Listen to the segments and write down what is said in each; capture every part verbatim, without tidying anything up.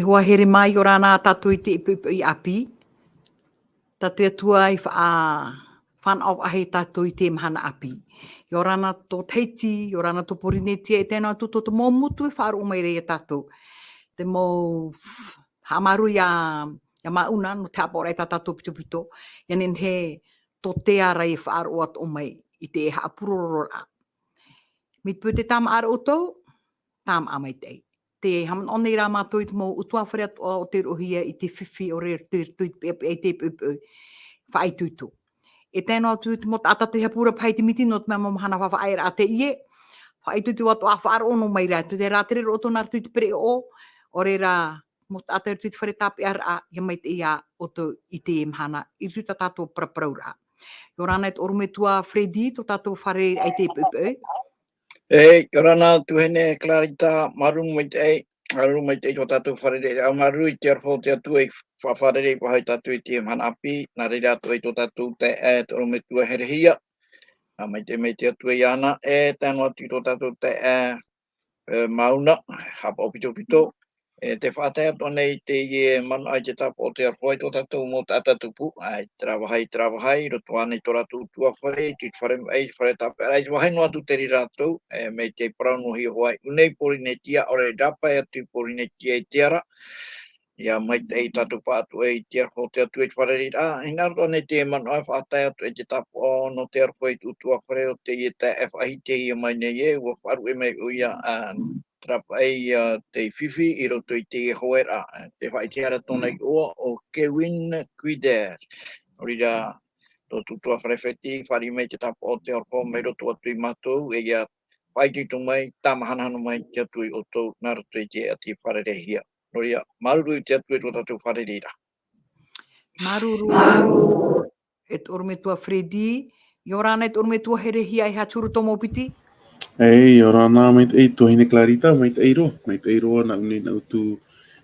Hoa here mai, ʻia ora na tātou i te poʻipoʻi ʻāpī. Tā te Atua i faʻa-, fānaʻo faʻahou ia tātou i te mahana ʻāpī. ʻIa ora na tō Tahiti, ʻia ora na tō Porinetia, e tae noa atu tō te mau motu e faʻaroʻo mai ra ia tātou. Te mau f-, haʻamāuruuru ia, ia Mauna, nō te haʻapaʻoraʻa i tā tātou pitopito, ʻia nehenehe tō te ara e faʻaroʻo atoʻa mai i te haʻapurororaʻa. Mai te peu tē tāmāʻa ra ʻoutou, tāmāʻa maitaʻi. Tē haʻamanaʻo nei rā mātou i te mau ʻutuāfare atoʻa o tei roʻohia i te fifi ʻore i roto i te peʻapeʻa i te poʻipoʻi. Faʻaitoito. E tae noa atu te mau taʻata tei hapu ra paʻi i te miti nō te mea mau mahana faʻaʻeraʻa teie. Faʻaitoito atoʻa faʻaroʻo noa mai rā, tē rātere ra ʻoutou nā roto i te pereʻoʻo, ʻaore rā mau taʻata i roto i te fare tāpeʻaraʻa, ʻia maitaʻi ā ʻoutou i teie mahana, i roto i tā tātou paraparauraʻa. ʻIa ora na e te ʻorometua Freddy, tō tātou fārereiraʻa i te poʻipoʻi. E, ʻia ora na tuahine Clarita, māuruuru maitaʻi, māuruuru maitaʻi tō tātou fārereiraʻa, māuruuru i te aroha o te Atua i faʻafārerei faʻahou ia tātou i teie mahana ʻāpī, nā reira atoʻa i tō tātou taeaʻe, te ʻorometua Herehia. Ā, maitaʻi mai te Atua iāna, e tae noa atu i tō tātou taeaʻe, e, Mauna, haʻapaʻo pitopito. E, tē faʻatae atoʻa nei teie manaʻo i te tāpaʻo o te aroha i tō tātou mau taʻata tupu, ā, i terā vāhi, i terā vāhi, i roto ānei i tō rātou ʻutuāfare, i te fare maʻi, i te fare tāpeʻaraʻa, i te vāhi noa atu tei reira rātou, e, mai te parau nō Hiʻoa i ʻō nei Porinetia, ʻaore rā paʻi atu i Porinetia i te ara, ʻia maitaʻi tātou pāʻatoʻa i te aroha o te Atua i te fārereiraʻa, hinaʻaro atoʻa nei te manaʻo e faʻatae atoʻa i te tāpaʻo nō te aroha i te ʻutuāfare o teie taeaʻe e faʻahitihia mai nei ē, ʻua faʻaruʻe mai ʻoia, ā, terā paʻi, ā, tei fifi i roto i teie hoeraʻa, ā, tē faʻaʻitehia ra tōna iʻoa ʻo Kevin Quider. Nō reira, tō te ʻutuāfare Freddy, fāriʻi mai te tāpaʻo o te aroha mai roto atu ia mātou, e ʻia faʻaitoito mai, tāmahanahana mai te Atua ia ʻoutou, nā roto i te ʻati fārereihia. Nō reira, māuruuru i te Atua i tō tātou fārereiraʻa. Māuruuru e te ʻorometua Freddy, ʻia ora na e te ʻorometua Herehia, e aha te huru tō mau piti? E, ʻia ora na maitaʻi tuahine Clarita, maitaʻi roa, maitaʻi roa, nāʻu nei, nāʻu atu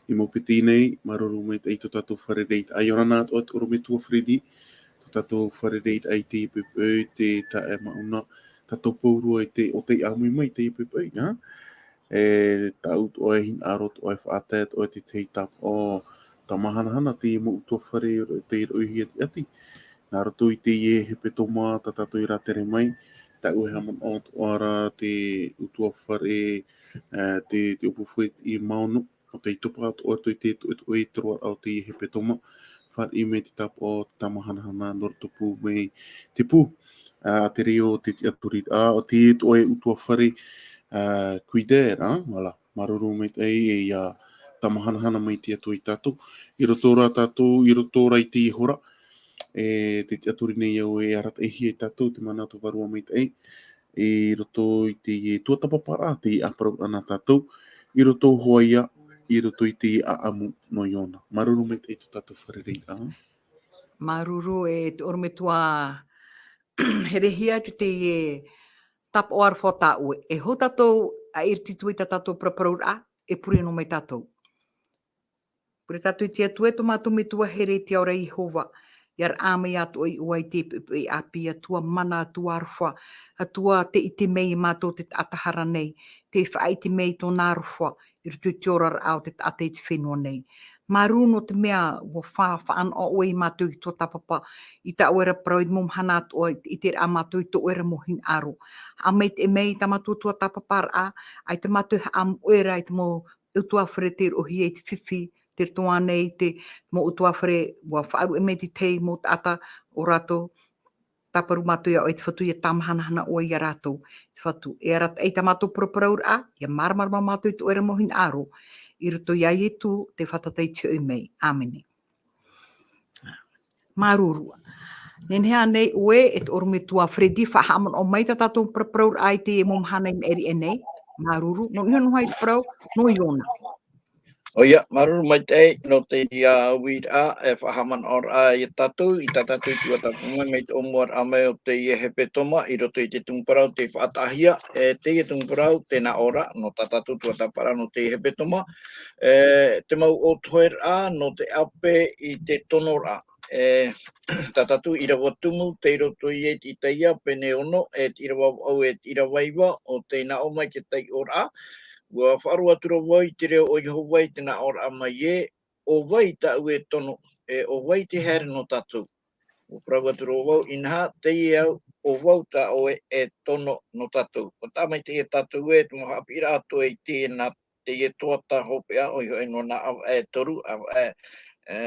i mau piti nei, māuruuru maitaʻi tō tātou fārereiraʻa. ʻIa ora na atoʻa te ʻorometua Freddy, tō tātou fārereiraʻa i te poʻipoʻi, te taeaʻe Mauna, tātou pauroa i te, ʻo tei ʻāmui mai i te poʻipoʻi, ā? E tāʻu atoʻa e hinaʻaro atoʻa e faʻatae atoʻa i te tahi tāpaʻo tāmahanahana, teie mau ʻutuāfare tei roʻohia i te ʻati. Nā roto i teie hepetoma tā tātou e rātere mai, tāʻu e haʻamanaʻo atoʻa ra te ʻutuāfare, e, te, te ʻōpū Fred i Mauna, ʻo tei topa atoʻa atu i te, te, te, te roaraʻa o teie hepetoma, fāriʻi mai te tāpaʻo tāmahanahana nō roto pū mai te pū, ā, te reo o te tiʻaturiraʻa, ʻo teie atoʻa e ʻutuāfare, ā, Quider, ā, voilà, māuruuru maitaʻi e ʻia tāmahanahana mai te Atua ia tātou, i roto rā tātou, i roto rā i teie hora, e, tē tiʻaturi nei au e arataʻihia ia tātou, te mana atu Vārua Maitaʻi, i roto i teie tuatāpaparaʻa, teie ʻāparauraʻa nā tātou, i roto hoʻi ia, i roto i teie ʻāʻamu nō Iona. Māuruuru maitaʻi tō tātou fārereiraʻa. Māuruuru e te ʻorometua Herehia, te, teie tāpaʻo aroha tā ʻoe. E hou tātou ā ʻiriti atu i tā tātou paraparauraʻa, e pure noa mai tātou. Pure tātou i te Atua, e tō mātou Metua here i te ao ra Iehova, ʻia raʻa mai atoʻa iā ʻoe i te poʻipoʻi ʻāpī, Atua mana, Atua aroha, Atua tē ʻite mai iā mātou te taʻata hara nei, tē faʻaʻite mai i tōna aroha, i roto i te oraraʻa o te taʻata i te fenua nei. Māuruuru nō te mea, ʻua fa-, fānaʻo ʻoe iā mātou i te tuatāpapa, i tā ʻoe ra parau i te mau mahana atoʻa, i te, i te ʻiteraʻa mātou i tō ʻoe ra mau hinaʻaro. Haʻamaitaʻi mai i tā mātou tuatāpaparaʻa, ʻaita mātou e haʻamoʻe ra i te mau ʻutuāfare tei roʻohia i te fifi, tei roto ānei i te mau ʻutuāfare, ʻua faʻaruʻe mai te tahi mau taʻata ʻo rātou, tāparu mātou iā ʻoe te Fatu ʻia tāmahanahana ʻoe iā rātou, te Fatu. E arataʻi tā mātou paraparauraʻa, ʻia māramarama mātou i tō ʻoe ra mau hinaʻaro, i roto iā Ietu, te Fatu tei te hoʻi mai. ʻĀmene. Māuruuru. Nehenehe ānei ʻoe, e te ʻorometua Freddy, faʻahaʻamanaʻo mai tā tātou paraparauraʻa i teie mau mahana i maʻiri aʻe nei? Māuruuru. Nō niʻa noa i te parau, nō Iona. ʻOia, māuruuru maitaʻi, nō teie uiraʻa, e faʻahaʻamanaʻoraʻa iā tātou, i tā tātou tuatāpapa mai, mai te ʻōmuaraʻa mai o teie hepetoma, i roto i te tumu parau tei faʻataʻahia, e teie tumu parau, tē nā ʻō ra, nō tā tātou tuatāpaparaʻa nō teie hepetoma, e, te mau ʻōtoheraʻa nō te ʻape i te tonoraʻa. E, tā tātou ʻīrava tumu, tei roto ia i te Itaia, pene ono, e te ʻīrava vaʻu, e te ʻīrava iva, ʻo tē nā ʻō mai te taiʻoraʻa, Ua faʻaroʻo atu ra vau i te reo o Iehova i te nā ʻōraʻa mai ē, ʻo vai tāʻu e tono, e ʻo vai te haere nō tātou. Ua parau atu ra vau, inaha, teie au, ʻo vau tā ʻoe e tono nō tātou. Ua taʻa mai teie tātou ē, te mau haʻapiʻiraʻa atoʻa i teie nā teie tuhaʻa hopeʻa, ʻoia hoʻi nō nā ʻāvaʻe e toru, ʻāvaʻe, e,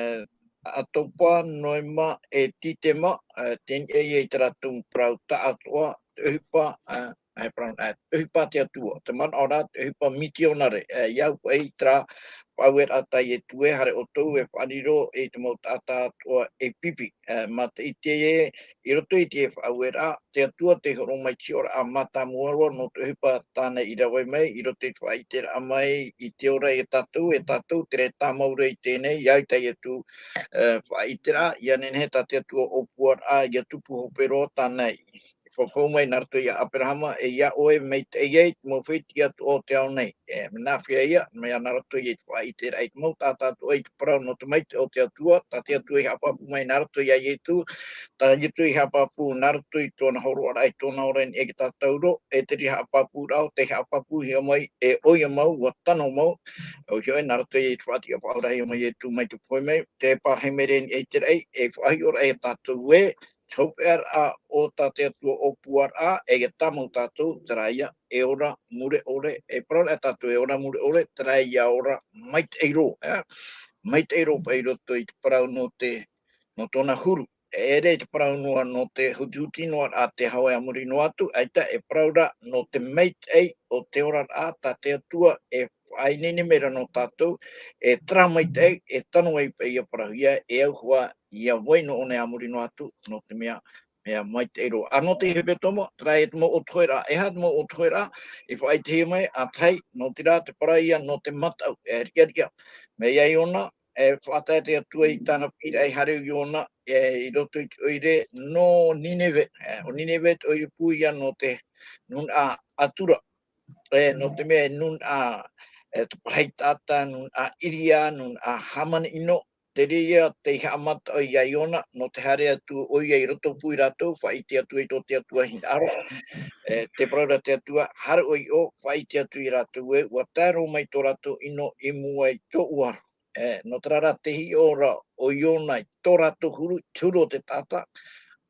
ʻAtopa, Noema, e Tītema, e, teie ia i tā rātou parau taʻatoʻa, te ʻohipa, e, e parau, e, te ʻohipa a te Atua, te manaʻo ra, te ʻohipa mitionare, e, i au paʻi terā faʻaueraʻa tā Ietu ē, haere ʻoutou e faʻariro i te mau taʻata atoʻa e pipi, e, mā te ʻite ē, i roto i te faʻaueraʻa, te Atua tei hōroʻa mai te hiʻoraʻa mātāmua roa nō te ʻohipa tāna i rave mai, i roto i te faʻaʻiteraʻa mai i te ora e tātou, e tātou, te reira tāmau ra i teie nei, i au tā Ietu, e, faʻaʻiteraʻa, ʻia nehenehe tā te Atua ʻōpuaraʻa, ʻia tupu hope roa tāna i faʻahou mai nā roto ia Aperahama, e ia ʻoe, maitaʻi ai te mau fētiʻi atoʻa o te ao nei. E, mea nāfea ia, mea nā roto ia i te faʻaʻiteraʻa i te mau taʻata atoʻa i te parau nō te maitaʻi o te Atua, tā te Atua i haʻapāpū mai nā roto ia Ietu, tā Ietu i haʻapāpū nā roto i tōna hōroʻaraʻa i tōna ora i niʻa i tā tātou roa, e te reira haʻapāpūraʻa, tei haʻapāpūhia mai, e ʻoia mau, ʻua tano mau, ʻoia hoʻi nā roto ia i te faʻatiʻa faʻaorahia mai Ietu mai te pohe mai, te parahi mai ra i niʻa i te raʻi, e faʻahiʻoraʻa ia tātou ē, te hopeʻaraʻa o tā te Atua ʻōpuaraʻa, e ia tāmau tātou, terā ia, e ora mure ʻore, e parau ra tātou, e ora mure ʻore, terā ia ora maitaʻi roa, e? Maitaʻi roa paʻi i roto i te parau nō te, nō tōna huru. E ʻere te parau noa nō te hutihuti noa ra te hau e a muri noa atu, ʻaita e parau ra nō te maitaʻi o te oraraʻa tā te Atua e faʻaineine mai ra nō tātou, e terā maitaʻi, e tano ai paʻi ia parauhia, e au hoʻi ia vai noa ʻōna e a muri noa atu, nō te mea, mea maitaʻi roa. ʻĀnō te hepetoma, terā ia te mau ʻōtoheraʻa, e aha te mau ʻōtoheraʻa, i faʻaʻitehia mai, ā tahi, nō te reira te parau ia nō te mataʻu, e riʻariʻa. Mea ia Iona, e faʻatae te Atua i tāna piʻiraʻa i haere ʻo Iona, e, i roto i te ʻoire nō Nineve, e, ʻo Nineve te ʻoire pū ia nō te nūnaʻa atura, e, nō te mea e nūnaʻa, e, te parau taʻata, nūnaʻa ʻiria, nūnaʻa hāmani ʻino, te reira tei haʻamata ʻoia ia Iona, nō te haere atu ʻoia i roto pū ia rātou, faʻaʻite atu i tō te Atua hinaʻaro, e, te parau ra te Atua, haere ʻoe iʻō, faʻaʻite atu ia rātou ē, ʻua tae roa mai tō rātou ʻino i mua i tōʻu aro. E, nō terā rā te hiʻo ra ʻo Iona i tō rātou huru, te huru o te taʻata,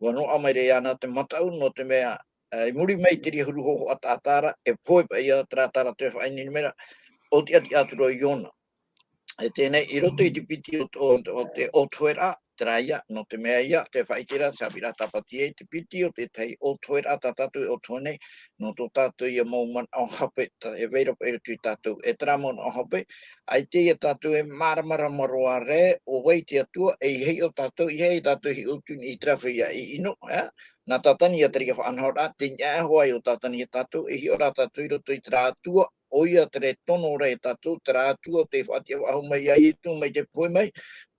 ʻua noaʻa mai ra iāna te mataʻu, nō te mea, e, i muri mai i te reira huru hōhoʻa taʻata ra, e pohe paʻi ia terā tā rātou e faʻaineine mai ra, ʻo tiʻatiʻa atu ra ʻo Iona. E teie nei, i roto i te piti o, o, o te ʻōtoheraʻa, terā ia, nō te mea ia, te faʻaʻiteraʻa, te haʻapiʻiraʻa tāpati ai, te piti o te tahi ʻōtoheraʻa tā tātou e ʻōtohe nei, nō tō tātou ia mau manaʻo hape, tā, e vai ra paʻi i roto ia tātou, e terā manaʻo hape, ʻaita ia tātou e māramarama roa ra, ʻo vai te Atua, e ʻeiaha ʻo tātou, ʻeiaha tātou e hiʻo atu i niʻa i terā feiā ʻino, e? Nā Tātani ia terā faʻanahoraʻa, tei niʻa hoʻi ʻo Tātani ia tātou, e hiʻo rā tātou i roto i terā Atua, ʻoia terā e tono ra ia tātou, terā Atua tei faʻatiʻa faʻahou mai ia Ietu mai te pohe mai,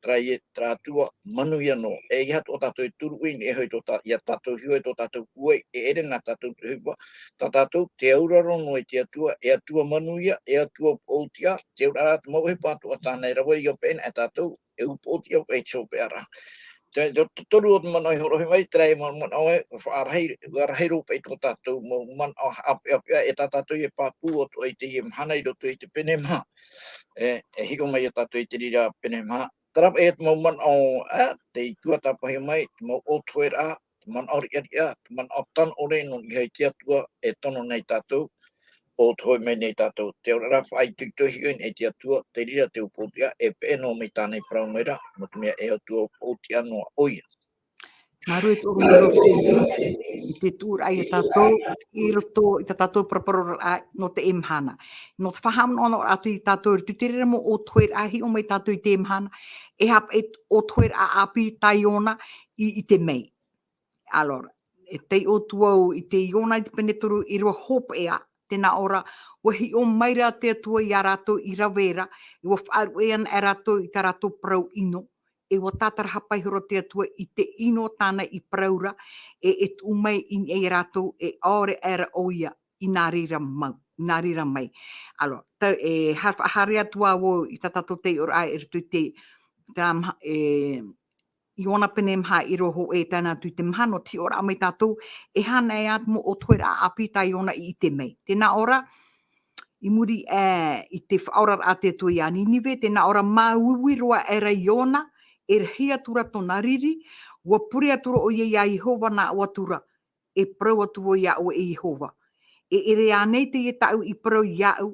terā ia, terā Atua manuia noa. E ʻeiaha atoʻa tātou e turuʻi i niʻa iho i tō tā, ia tātou hiʻo e tō tātou pūai, e ʻere nā tātou te ʻohipa, tā tātou te auraro noa i te Atua, e Atua manuia, e Atua poʻotiʻa, te auraʻa ra te mau ʻohipa atoʻa tāna e rave ia peʻe na e tātou, e upoʻotiʻa paʻi te hopeʻa ra. Te, te, te toru o te manaʻo i hōroʻahia mai, terā ia mau manaʻo e faʻarahi, faʻarahi roa paʻi tō tātou mau manaʻo haʻapeʻapeʻa, e tā tātou e pāpū atoʻa i teie mahana i roto i te pene maha. E, e hiʻo mai ia tātou i te reira pene maha. Terā paʻi te mau manaʻo, e, tei tuatāpapahia mai, te mau ʻōtoheraʻa, te manaʻo riʻariʻa, te manaʻo tano ʻore nō niʻa i te Atua e tono nei tātou, ʻōtohe mai nei tātou. Te auraʻa ra faʻaitoito hiʻo i niʻa i te Atua, te reira te upoʻotiʻa, e peʻe noa mai tāna i parau mai ra, nō te mea e Atua upoʻotiʻa noa ʻoia. Māuruuru e te ʻorometua Fenua, i te tuʻuraʻa ia tātou, i roto i tā tātou paraparau ra nō teie mahana. Nō te faʻahaʻamanaʻo atu ia tātou, i roto i te reira mau ʻōtoheraʻa, hiʻo mai tātou i teie mahana, e haʻapaʻo ʻōtoheraʻa ʻāpī tā Iona i, i te mei. Alors, e taiʻo atu au i te Iona i te pene toru ʻīrava hopeʻa, tē nā ʻō ra, ʻua hiʻo mai ra te Atua ia rātou i rave ra, e ʻua faʻaruʻe ana e rātou i tā rātou parau ʻino, e ʻua tātarahapa ihora te Atua i te ʻino tāna i parau ra, e, e tuʻu mai i niʻa ia rātou, e ʻaore aʻera ʻoia, i nā reira mau, i nā reira mai. Alors, tau, e, ha-, haere atu ā vau i tā tātou taiʻoraʻa i roto i te, tā ma-, e, Iona pene maha ʻīrava hōʻē e tae noa atu i te maha, nō te hiʻoraʻa mai tātou, e aha ā te mau ʻōtoheraʻa ʻāpī tā Iona i ʻite mai. Tē nā ʻō ra, i muri aʻe i te faʻaoraraʻa a te Atua ia Ninive, tē nā ʻō ra māuiui roa aʻera Iona, e rahi atura tōna riri, ua pure atura ʻoia ia Iehova nā ʻō atura, e parau atu vau ia ʻoe e Iehova. E ʻere ānei teie tāʻu i parau iāʻu,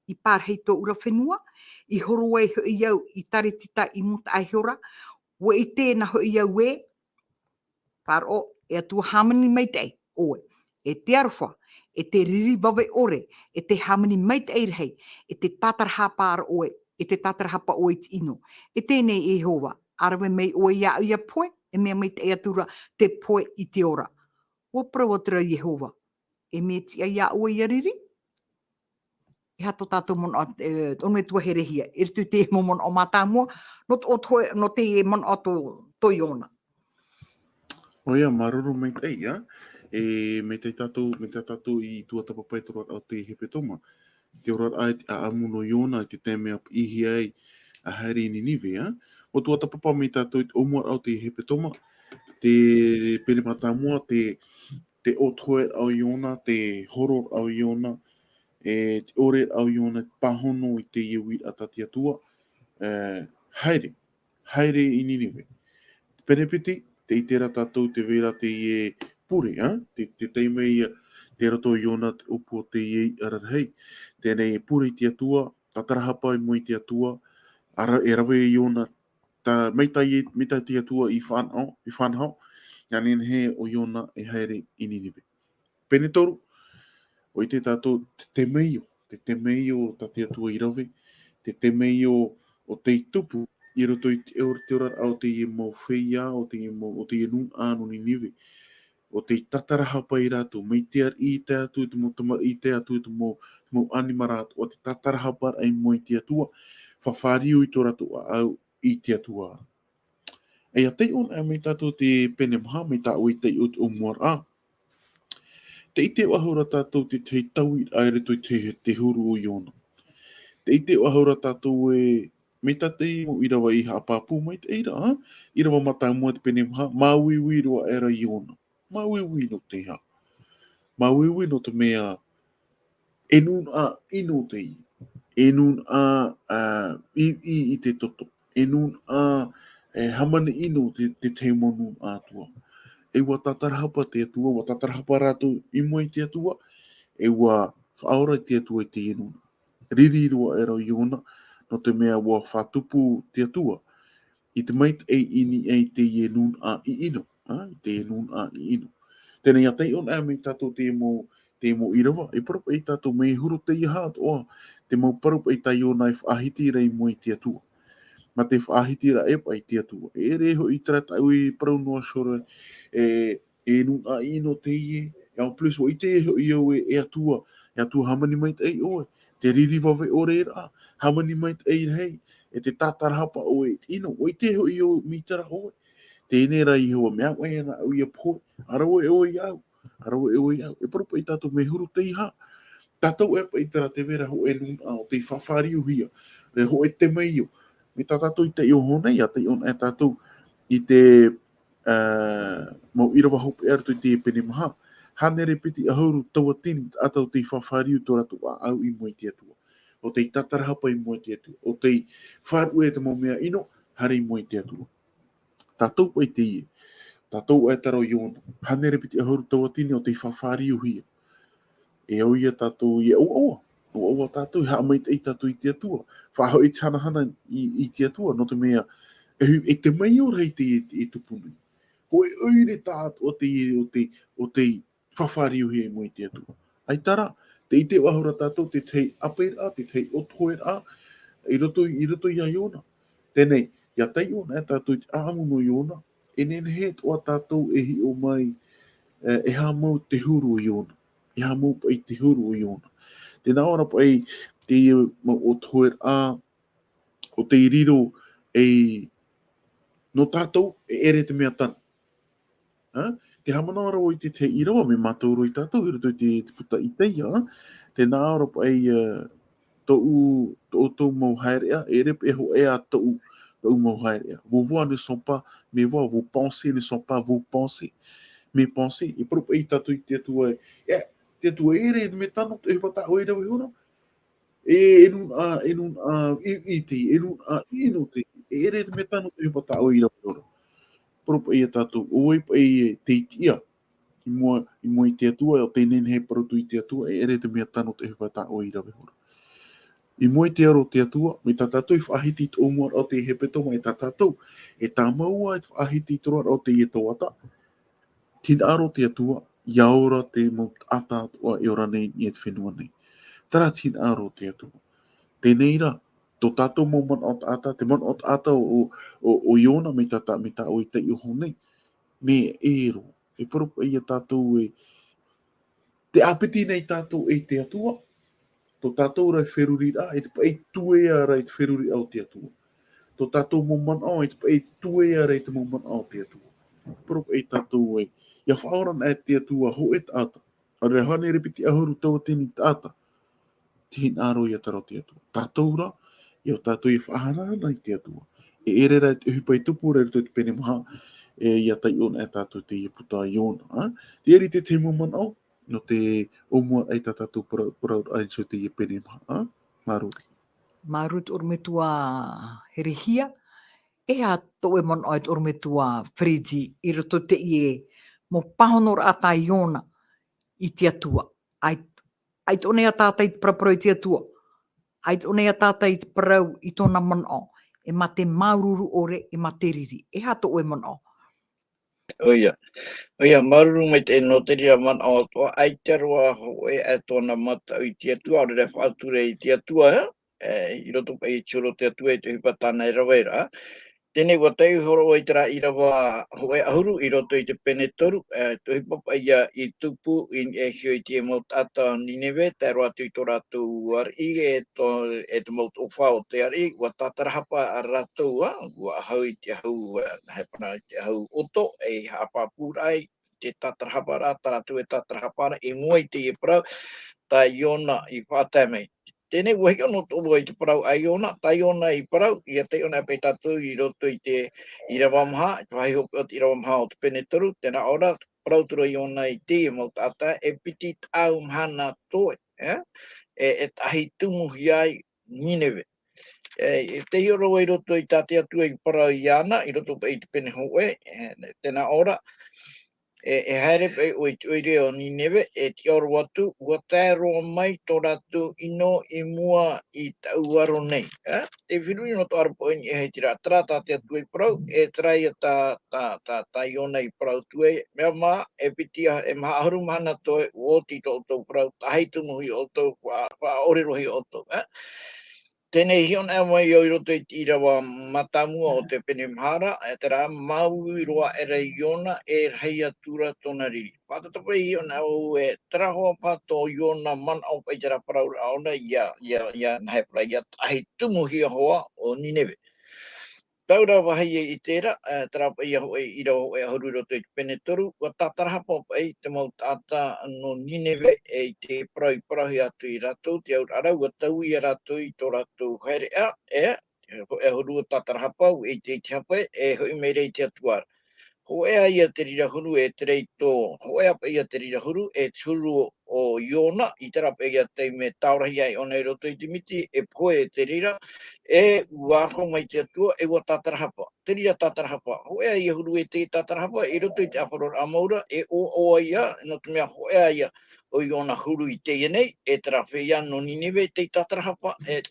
i pārahi tōʻu ra fenua, i horo ai hoʻi au i Taretita i Mutaʻaihora, ua ʻite na hoʻi au ē, Pāraʻo, e Atua hāmani maitaʻi ʻoe, e te aroha, e te riri vave ʻore, e te hāmani maitaʻi rahi, e te tātarahapa ra ʻoe, e te tātarahapa ʻoe i te ʻino. E teie nei e Iehova, ʻa rave mai ʻoe iāʻu ia pohe, e mea maitaʻi atura te pohe i te ora. Ua parau atura Iehova, e mea tiʻa ia ʻoe ia riri? E aha tō tātou manaʻo, e, ʻo nei tuaherehia, i roto i te mau manaʻo mātāmua, nō te, nō te, nō te manaʻo tō, tō Iona. ʻOia, māuruuru maitaʻi, ā? E, mai tā tātou, mai tā tātou i tuatāpapa i te oraraʻa o te hepetoma. Te oraraʻa i te ʻāʻamu nō Iona, i te taime a piʻihia ai, a haere i Ninive, ā? ʻUa tuatāpapa mai tātou i te ʻōmuaraʻa o te hepetoma, te pene mātāmua, te, te ʻōtoheraʻa o Iona, te hororaʻa o Iona, e te ʻoreraʻa o Iona, te pāhono i teie uiraʻa tā te Atua, e, haere, haere i Ninive. Pene piti, tē ʻite ra tātou tē vai ra teie pure, ā? Tē, tē tae mai ia, tei roto o Iona te ʻōpū o teie iʻa rarahi. Teie nei e pure i te Atua, tātarahapa i mua i te Atua, ā ra-, e rave Iona, tā, mai tā, mai tā te Atua i fānaʻo, i fānaʻo, ia nehenehe ʻo Iona e haere i Ninive. Pene toru, ʻua ʻite tātou te temeio, te temeio tā te Atua i rave, te temeio o tei tupu i roto i te ora, te oraraʻa o teie mau feiā, o teie mau, o teie nūnaʻa nō Ninive, ʻo tei tātarahapa ia rātou, mai te ariʻi tae atu i te mau tamariʻi, tae atu i te mau, mau ʻanimara atoʻa, te tātarahaparaʻa i mua i te Atua, fāriu i tō rātou ʻāʻau i te Atua. E ia taiʻo anaʻe mai tātou te pene maha, mai tā ʻoe i taiʻo i te ʻōmuaraʻa. Tē ʻite faʻahou ra tātou te tahi tauiraʻa i roto i te, te huru o Iona. Tē ʻite faʻahou ra tātou ē, mai tā te mau ʻīrava i haʻapāpū maitaʻi ra, ā? ʻĪrava mātāmua te pene maha, māuiui roa aʻera Iona. Māuiui nō te aha? Māuiui nō te mea, e nūnaʻa ʻino teie. E nūnaʻa, ā, i, i, i te toto. E nūnaʻa, e hāmani ʻino te, te tahi mau nūnaʻa atoʻa. E ʻua tātarahapa te Atua, ʻua tātarahapa rātou i mua i te Atua, e ʻua faʻaora te Atua i teie nūnaʻa. Riri roa aʻera Iona, nō te mea ʻua faʻatupu te Atua i te maitaʻi i niʻa i teie nūnaʻa ʻiʻino, ā, i teie nūnaʻa ʻiʻino. Teie nei, ia taiʻo anaʻe mai tātou te mau, te mau ʻīrava, e parau paʻi tātou mea huru teie atoʻa, te mau parau paʻi tā Iona e faʻahiti ra i mua i te Atua. Mā te faʻahitiraʻa paʻi i te Atua. E ʻere hoʻi terā tāʻu i parau noa sore, e, e nūnaʻa ʻino teie, e en plus, ʻua ʻite hoʻi au ē, e Atua, e Atua hāmani maitaʻi ʻoe, te riri vave ʻore ra, hāmani maitaʻi rahi, e te tātarahapa ʻoe i te ʻino, ʻua ʻite hoʻi au mai terā ʻoe. Teie nei rā Iehova, mea ʻoe ana au ia pohe, ʻa rave ʻoe iāʻu, ʻa rave ʻoe iāʻu, e parau paʻi tātou mea huru teie. Tātou e paʻi terā te vai ra hōʻē nūnaʻa ʻo tei fāriuhia, e hōʻē temeio. Mai tā tātou i taiʻo iho nei, ia taiʻo anaʻe tātou i te, ā, mau ʻīrava hopeʻa i roto i te pene maha. Hānere piti ʻahuru tauatini taʻata ʻo tei fāriu tō rātou ʻāʻau i mua i te Atua. ʻO tei tātarahapa i mua i te Atua. ʻO tei faʻaruʻe te mau mea ʻino, haere i mua i te Atua. Tātou paʻi teie. Tātou e terā ʻo Iona. Hānere piti ʻahuru tauatini ʻo tei fāriuhia. E au ia tātou ia ʻoaʻoa. ʻOaʻoa tātou, haʻamaitaʻi tātou i te Atua. Faʻahoʻi te hanahana i, i te Atua, nō te mea, e, e temeio rahi teie, e tupu nei. Hōʻē ʻoire taʻatoʻa teie ʻo tei, ʻo tei fāriuhia i mua i te Atua. ʻAita rā, tē ʻite faʻahou ra tātou te tahi ʻāpīraʻa, te tahi ʻōtoheraʻa, i roto, i roto ia Iona. Teie nei, ia taiʻo anaʻe tātou i te ʻāʻamu nō Iona, e nehenehe atoʻa tātou e hiʻo mai, e, e aha mau te huru o Iona. E aha mau paʻi te huru o Iona. Tē nā ʻō ra paʻi teie mau ʻōtoheraʻa, ʻo tei riro ei, nō tātou, e ʻere te mea tano. Ā? Tē haʻamanaʻo ra vau i te tahi ʻīrava, mea mātauroa tātou, i roto i te, te puta Itaia, ā? Tē nā ʻō ra paʻi, ā, tōʻu, tō ʻoutou mau haereʻa, e ʻere paʻi hōʻē ā tōʻu, tōʻu mau haereʻa. Vos voies ne sont pas mes voies, vos pensées ne sont pas vos pensées, mes pensées. E parau paʻi tātou i te Atua, e, te Atua, e ʻere te mea tano, te ʻohipa tā ʻoe i rave iho ra. E, e nūnaʻa, e nūnaʻa, i, i te, e nūnaʻa, i no te, e ʻere te mea tano te ʻohipa tā ʻoe i rave roa. Parau paʻi ia tātou, ʻo vai paʻi e te iti ʻia. I mua, i mua i te Atua, ʻo tē nehenehe e parau atu i te Atua, e ʻere te mea tano te ʻohipa tā ʻoe i rave roa. I mua i te aro o te Atua, mai tā tātou i faʻahiti i tō ʻoe mua ra o te hepetoma, e tā tātou, e tāmau ā e faʻahiti i te roaraʻa o teie tuhaʻa. Te hinaʻaro o te Atua, ʻia ora te mau taʻata atoʻa e ora nei i te fenua nei. Terā te hinaʻaro o te Atua. Teie rā, tō tātou mau manaʻo taʻata, te manaʻo taʻata o, o, o, o Iona, mai tā, tā, mai tā ʻoe i taiʻo iho nei, mea ʻē roa. E parau paʻi ia tātou e, tē ʻāpiti nei tātou e te Atua, tō tātou ra feruriraʻa, e te paʻi tuea ra i te feruriraʻa o te Atua. Tō tātou mau manaʻo, e te paʻi tuea ra i te mau manaʻo o te Atua. Parau paʻi tātou e, ʻia faʻaora na e te Atua hōʻē taʻata. ʻAore rā hānere piti ʻahuru tauatini taʻata. Te hinaʻaro ia terā o te Atua. Tātou rā, ʻia tātou e faʻahanahana i te Atua. E ʻere rā te ʻohipa i tupu ra i roto i te pene maha, e ʻia taiʻo na e tātou teie puta a Iona, ā? Te ʻere te tahi mau manaʻo, nō te ʻōmuaraʻa i tā tātou parau, parau ai so teie pene maha, ā? Māuruuru. Māuruuru te ʻorometua Herehia, e aha tō ʻoe manaʻo e te ʻorometua Fereti i roto i teie mau pāhonoraʻa tā Iona i te Atua. ʻAi, ʻaita ʻōna ia tātaʻi te paraparau i te Atua. ʻAita ʻōna ia tātaʻi te parau i tōna manaʻo. E mā te māuruuru ʻore, e mā te riri. E aha tō ʻoe manaʻo? ʻOia. ʻOia, māuruuru maitaʻi nō te reira manaʻo atoʻa, ʻaita roa hōʻē ā tōna mataʻu i te Atua, ʻaore rā faʻatura i te Atua, ā? E, i roto paʻi i te huru o te Atua i te ʻohipa tāna e rave ra. Teie nei, ʻua taiʻo iho roa i terā ʻīrava hōʻē ʻahuru i roto i te pene toru, e, te ʻohipa paʻi ia i tupu i niʻa iho i te mau taʻata o Nineve, tae roa atu i tō rātou ariʻi, e tō, e te mau toʻofa o te ariʻi, ʻua tātarahapa rātou, ā, ʻua ʻahu i te ʻahu, ā, nā hea parau, i te ʻahu ʻoto, e haʻapāpūraʻa i te tātarahapa ra, tā rātou e tātarahapa ra, i mua i teie parau, tā Iona i faʻatae mai. Teie nei, ʻua hiʻo noa atoʻa vau i te parau a Iona, tā Iona i parau, ʻia taiʻo na paʻi tātou i roto i te ʻīrava maha, i te vāhi hopeʻa o te ʻīrava maha o te pene toru, tē nā ʻō ra, parau atu ra Iona i teie mau taʻata, e piti taʻau mahana toe, ē? E, e tahi tumuhia ai Nineve. E, e tē hiʻo ra vau i roto i tā te Atua i parau iāna, i roto paʻi i te pene hōʻē, e, tē nā ʻō ra, e, e haere paʻi ʻoe i te ʻoire o Nineve, e tiʻaoro atu, ʻua tae roa mai tō rātou ʻino i mua i taʻu aro nei. Ā? Tē feruri noa atoʻa ra paʻi i niʻa i te reira, terā tā te Atua i parau, e terā ia tā, tā, tā, tā Iona i parau atu ai, mea mā, e piti a-, e maha ʻahuru mahana toe, ʻua oti tō ʻoutou parau, tahi tumuhia ʻoutou, faʻa-, faʻaʻore roa hia ʻoutou, ā? Teie nei, hiʻo na mai au i roto i te ʻīrava mātāmua o te pene maha ra, e terā, māuiui roa aʻera Iona, e rahi atu ra tōna riri. Faʻatatau paʻi hiʻo na au e terā hoʻi paha tō Iona manaʻo paʻi terā parauraʻa ʻōna ia, ia, ia, nā hea parau, ia tahi tumuhia hoʻi o Nineve. Taura vāhi e i terā, e, terā paʻi ia hōʻē, ʻīrava hōʻē ʻahuru i roto i te pene toru, ʻua tātarahapa paʻi te mau taʻata nō Nineve, e i te parau i parauhia atu ia rātou, te auraʻa ra, ʻua taui ia rātou i tō rātou haereʻa, e, hōʻē ʻahuru ʻua tātarahapa, ʻua ʻite i te hape, e hoʻi mai ra i te Atua ra. Hōʻē ā ia te reira huru e terā i tō, hōʻē ā paʻi ia te reira huru, e te huru o Iona, i terā paʻi ia taime tāorahia ai ʻōna i roto i te miti, e pohe e te reira, e ʻua aroha mai te Atua, e ʻua tātarahapa. Te reira tātarahapa. Hōʻē ā ia huru e tei tātarahapa, i roto i te ʻāfaroraʻa mau ra, e ʻoaʻoa ia, nō te mea hōʻē ā ia ʻo Iona huru i teie nei, e terā feiā nō Nineve tei tātarahapa, e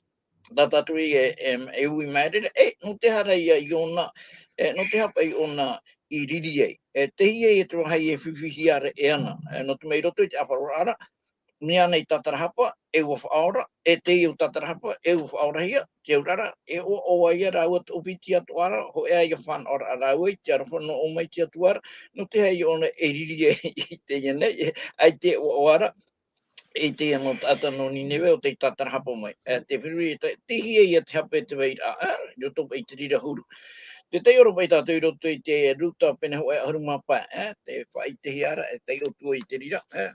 tā tātou e, e, e ui mai ra, e, nō te aha ra ia Iona, e, nō te aha paʻi ʻōna i riri ai. E, teie ia te vāhi e fifi hia ra e ana. E, nō te mea i roto i te ʻāfaroraʻa ra, mea nei tātarahapa, e ʻua faʻaora, e teie ʻua tātarahapa, e ʻua faʻaorahia, te auraʻa ra, e ʻoaʻoa ia rāua toʻopiti atoʻa ra, hōʻē ā ia fānaʻoraʻa rāua i te aroha noa mai te Atua ra, nō te aha ia ʻōna e riri ai i teie nei, e, ʻaita e ʻoaʻoa ra, i teie mau taʻata nō Nineve ʻo tei tātarahapa mai. E, tē feruri, e te, tei hea ia te hape te vairaʻa, e, i roto paʻi i te reira huru. Tē taiʻo ra paʻi tātou i roto i te Ruta pene hōʻē ʻahuru mā pae, e, tē faʻaʻitehia ra, e taiʻo atu ai i te reira, e.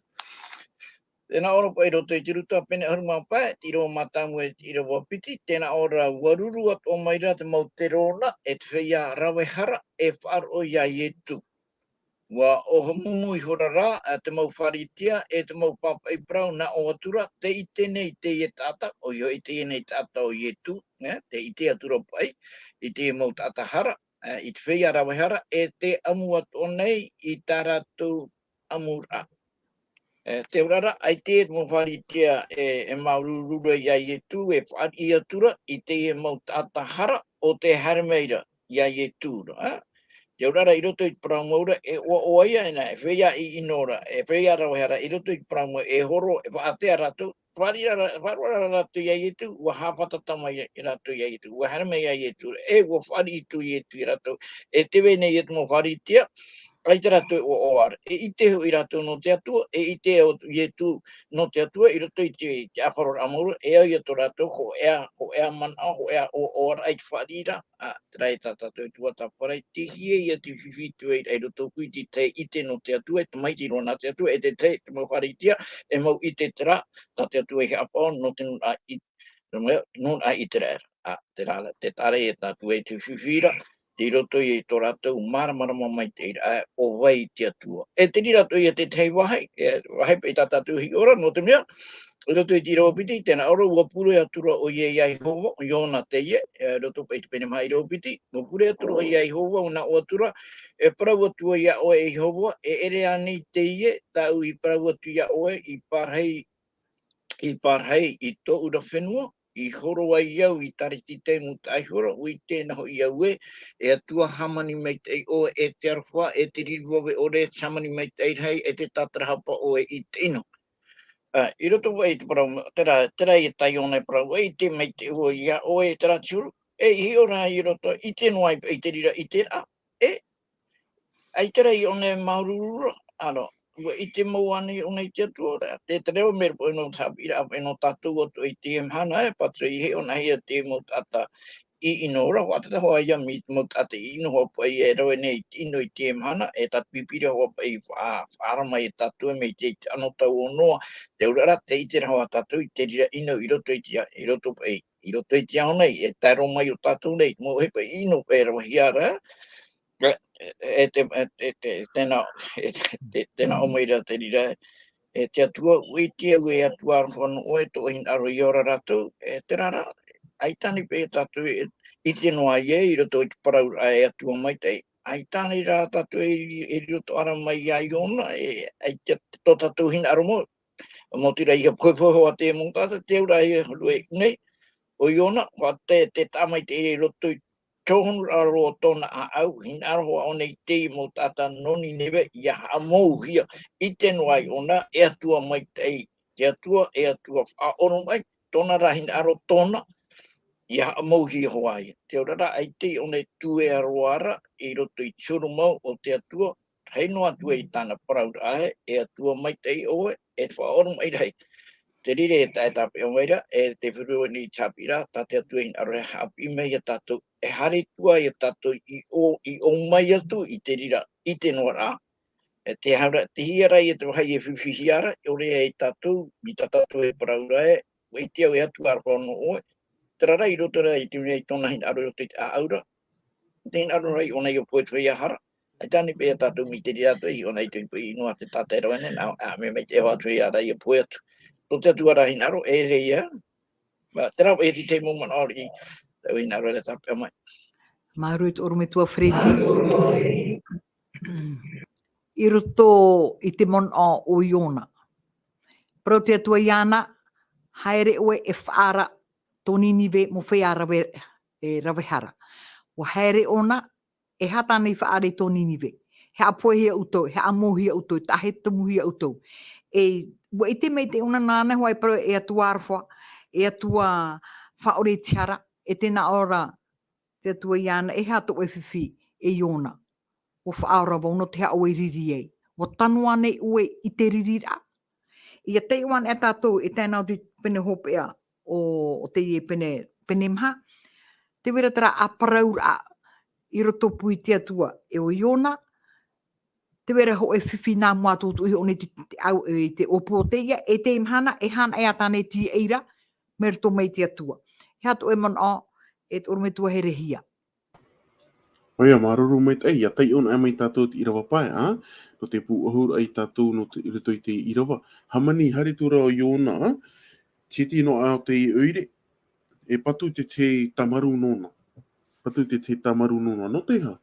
Tē nā ʻō ra paʻi i roto i te Ruta pene ʻahuru mā pae, te ʻīrava mātāmua e te ʻīrava piti, tē nā ʻō ra, ʻua ruru atoʻa mai ra te mau terona, e te feiā rave hara, e faʻaroʻo ia Ietu. ʻUa ʻohomumu ihora rā, ā, te mau Pharisea, e te mau pāpaʻi parau, nā ʻō atu ra, tē ʻite nei teie taʻata, ʻoia hoʻi teie nei taʻata ʻo Ietu, ē, tē ʻite atu ra paʻi, i te mau taʻata hara, ā, i te feiā rave hara, e tē ʻamu atoʻa nei i tā rātou ʻamuraʻa. E, te ora ra, ʻaita e te mau Pharisea e, e māuruuru ra iā Ietu, e fāriʻi atu ra i teie mau taʻata hara ʻo tē haere mai ra iā Ietu ra, ā. Te ora ra i roto i te parau mau ra, e ʻoaʻoa ia, e nā, e feiā ʻino ra, e feiā rave hara, i roto i te parau mau, e horo, e faʻatea rātou, fāriʻi ra, fāriʻi ra rātou iā Ietu, ʻua haʻafātata mai rātou iā Ietu, ʻua haere mai iā Ietu ra, e ʻua fāriʻi atu Ietu ia rātou, e tē vai nei ia te mau Pharisea, ʻaita rātou e ʻoaʻoa ra. E ʻite hoʻi rātou nō te Atua, e ʻite ʻo Ietu nō te Atua, i roto i te, te ʻāfaroraʻa mau ra, e au ia tō rātou hōʻē, hōʻē manaʻo, hōʻē ʻoaʻoaraʻa i te fāriʻi ra, ā, terā e tā tātou e tuatāpaparaʻa, tē hia ia te fifi tū ai, i roto pū i te tahi ʻite nō te Atua, e tamaiti roa nā te Atua, e te tahi, te mau Pharisea, e mau ʻite terā, tā te Atua i haʻapaʻo, nō te nūnaʻa i, nō te nūnaʻa ʻĪteraʻera. Ā, terā rā, te taʻa ra ia tātou e te fifi ra, i roto i tō rātou māramarama maitaʻi ra, ā, ʻo vai te Atua. E te reira atoʻa ia te tahi vāhi, e, vāhi paʻi tā tātou e hiʻo ra, nō te mea, i roto i te ʻīrava piti, tē nā ʻō ra, ʻua pure atu ra ʻoia iā Iehova, ʻo Iona teie, e, i roto paʻi i te pene maha ʻīrava piti, ʻua pure atu ra ʻoia iā Iehova, ʻua nā ʻō atu ra, e parau atu ai iā ʻoe e Iehova, e ʻere ānei teie, tāʻu i parau atu iā ʻoe, i pārahi, i pārahi i tōʻu ra fenua, i horo ai au i Tarisisa i mutaʻa ihora, ʻua ʻite na hoʻi au ē, e Atua hāmani maitaʻi ʻoe, e te aroha, e te riri vave ʻore, e te hāmani maitaʻi rahi, e te tātarahapa ʻoe i te ʻino. Ā, i roto paʻi i te parau, terā, terā ia tā Iona e parau, ʻua ʻite maitaʻi vau iā ʻoe, terā te huru, e hiʻo ra i roto, ʻite noa ai i te reira, ʻite ra, e, ʻaita rā ʻōna e māuruuru ra, ā, nō, ʻua ʻite mau ānei ʻōna i te Atua ra, te, te reo mai ra paʻi nō te haʻapiʻiraʻa paʻi nō tātou atoʻa i teie mahana, e, pāturi e hiʻo na hia te mau taʻata ʻino ra, ʻua ʻite hoʻi ia mai te mau taʻata ʻino hoʻi paʻi e rave nei i te ʻino i teie mahana, e tā te Pīpīria hoʻi paʻi faʻa-, faʻaara mai ia tātou mai te, te anotau o Noa, te auraʻa ra, tē ʻite ra hoʻi tātou i te reira ʻino i roto i te, i roto paʻi, i roto i te ao nei, e tae roa mai iō tātou nei, mau ʻohipa ʻino paʻi e ravehia ra, E, e, te, e, te, te, tēnā, e, te, tēnā ʻō mai ra te reira, e te Atua, ʻua ʻite au e Atua aroha nō ʻoe, tō hinaʻaro i ora rātou, e, terā rā, ʻaita ānei paʻi tātou e, ʻite noa ai ē, i roto i te parau ra e Atua maitaʻi, ʻaita ānei rā tātou e, e roto ara mai iā Iona, e, ʻaita tō tātou hinaʻaro mau, mau terā ia pohepohe hoʻi te mau taʻata, te auraʻa ia huru e nei, ʻo Iona, ʻua te, te taʻa maitaʻi i roto i tōhonu ra roa tōna ʻāʻau, hinaʻaro hoʻi ʻōna i te mau taʻata nō Nineve, ʻia haʻamouhia, ʻite noa ai ʻōna, e Atua maitaʻi, te Atua, e Atua faʻaoromaʻi, tōna rā hinaʻaro tōna, ʻia haʻamouhia hoʻi ïa. Te auraʻa ra, ʻaita ʻōna e tuea roa ra, i roto i te huru mau o te Atua, rahi noa atu ai tāna parauraʻa ē, e Atua maitaʻi ʻoe, e faʻaoromaʻi rahi. Te reira e tā, e tāpeʻa mai ra, e te huru nei te haʻapiʻiraʻa, tā te Atua e hinaʻaro e haʻapiʻi mai ia tātou, e haere atu ai ia tātou i ʻō, i ʻō mai atu i te reira, i te noaraʻa. E te hara, te hia rā ia te vāhi e fifi hia ra, ʻore ai tātou, mai tā tātou e parauraʻa ē, ʻua ʻite au e Atua aroha nō ʻoe. Terā rā i roto ra i te mea i tōna hinaʻaro i roto i te ʻāʻau ra. Te hinaʻaro ra ʻōna ʻia pohe atu ia hara. ʻAita ānei paʻi tātou mai te reira atoʻa, ʻōna i te pohe ʻino a te taʻata e rave nei, nā, ā, mea maitaʻi hoʻi atu ia ra ʻia pohe atu. Tō te Atua rā hinaʻaro, e ʻere ïa. Mā, terā paʻi te tahi mau manaʻo riʻi, tau hinaʻaro ra tāpeʻa mai. Māuruuru i te ʻorometua Freddy. I roto i te manaʻo o Iona. Parau te Atua iāna, haere ʻoe e faʻaara tō Ninive mau feiā rave, e, rave hara. ʻUa haere ʻōna, e aha tāna i faʻaara i tō Ninive? E haʻapohehia ʻoutou, e haʻamouhia ʻoutou, e taʻahetumuhia ʻoutou. E, ʻua ʻite maitaʻi ʻōna nāna hoʻi e parau e Atua aroha, e Atua faʻaʻore i te hara, e tē nā ʻō ra te Atua iāna, e aha tō ʻoe fifi, e Iona? ʻUa faʻaora vau nō te aha ʻoe i riri ai. ʻUa tano ānei ʻoe i te riri ra? ʻIa taiʻo anaʻe tātou, e tae noa atu i te pene hopeʻa o, o teie pene, pene maha. Tē vai ra terā parauraʻa i rotopū i te Atua, e ʻo Iona, tē vai ra hōʻē fifi nā mua atoʻa i ʻō nei te, te au, i te ʻōpū o teie, e teie mahana, e aha anaʻe tāna e tīaʻi ra, mai roto mai te Atua. E aha tō ʻoe manaʻo, e te ʻorometua herehia? ʻOia, māuruuru maitaʻi, ʻia taiʻo anaʻe mai tātou i te ʻīrava pae, ā? Nō te pūʻohu ra ia tātou nō te, i roto i te ʻīrava. Hāmani, haere atu ra ʻo Iona, ā? Titi noa ā te ʻoire, e patu te tahi tāmarū nōna. Patu te tahi tāmarū nōna. Nō te aha?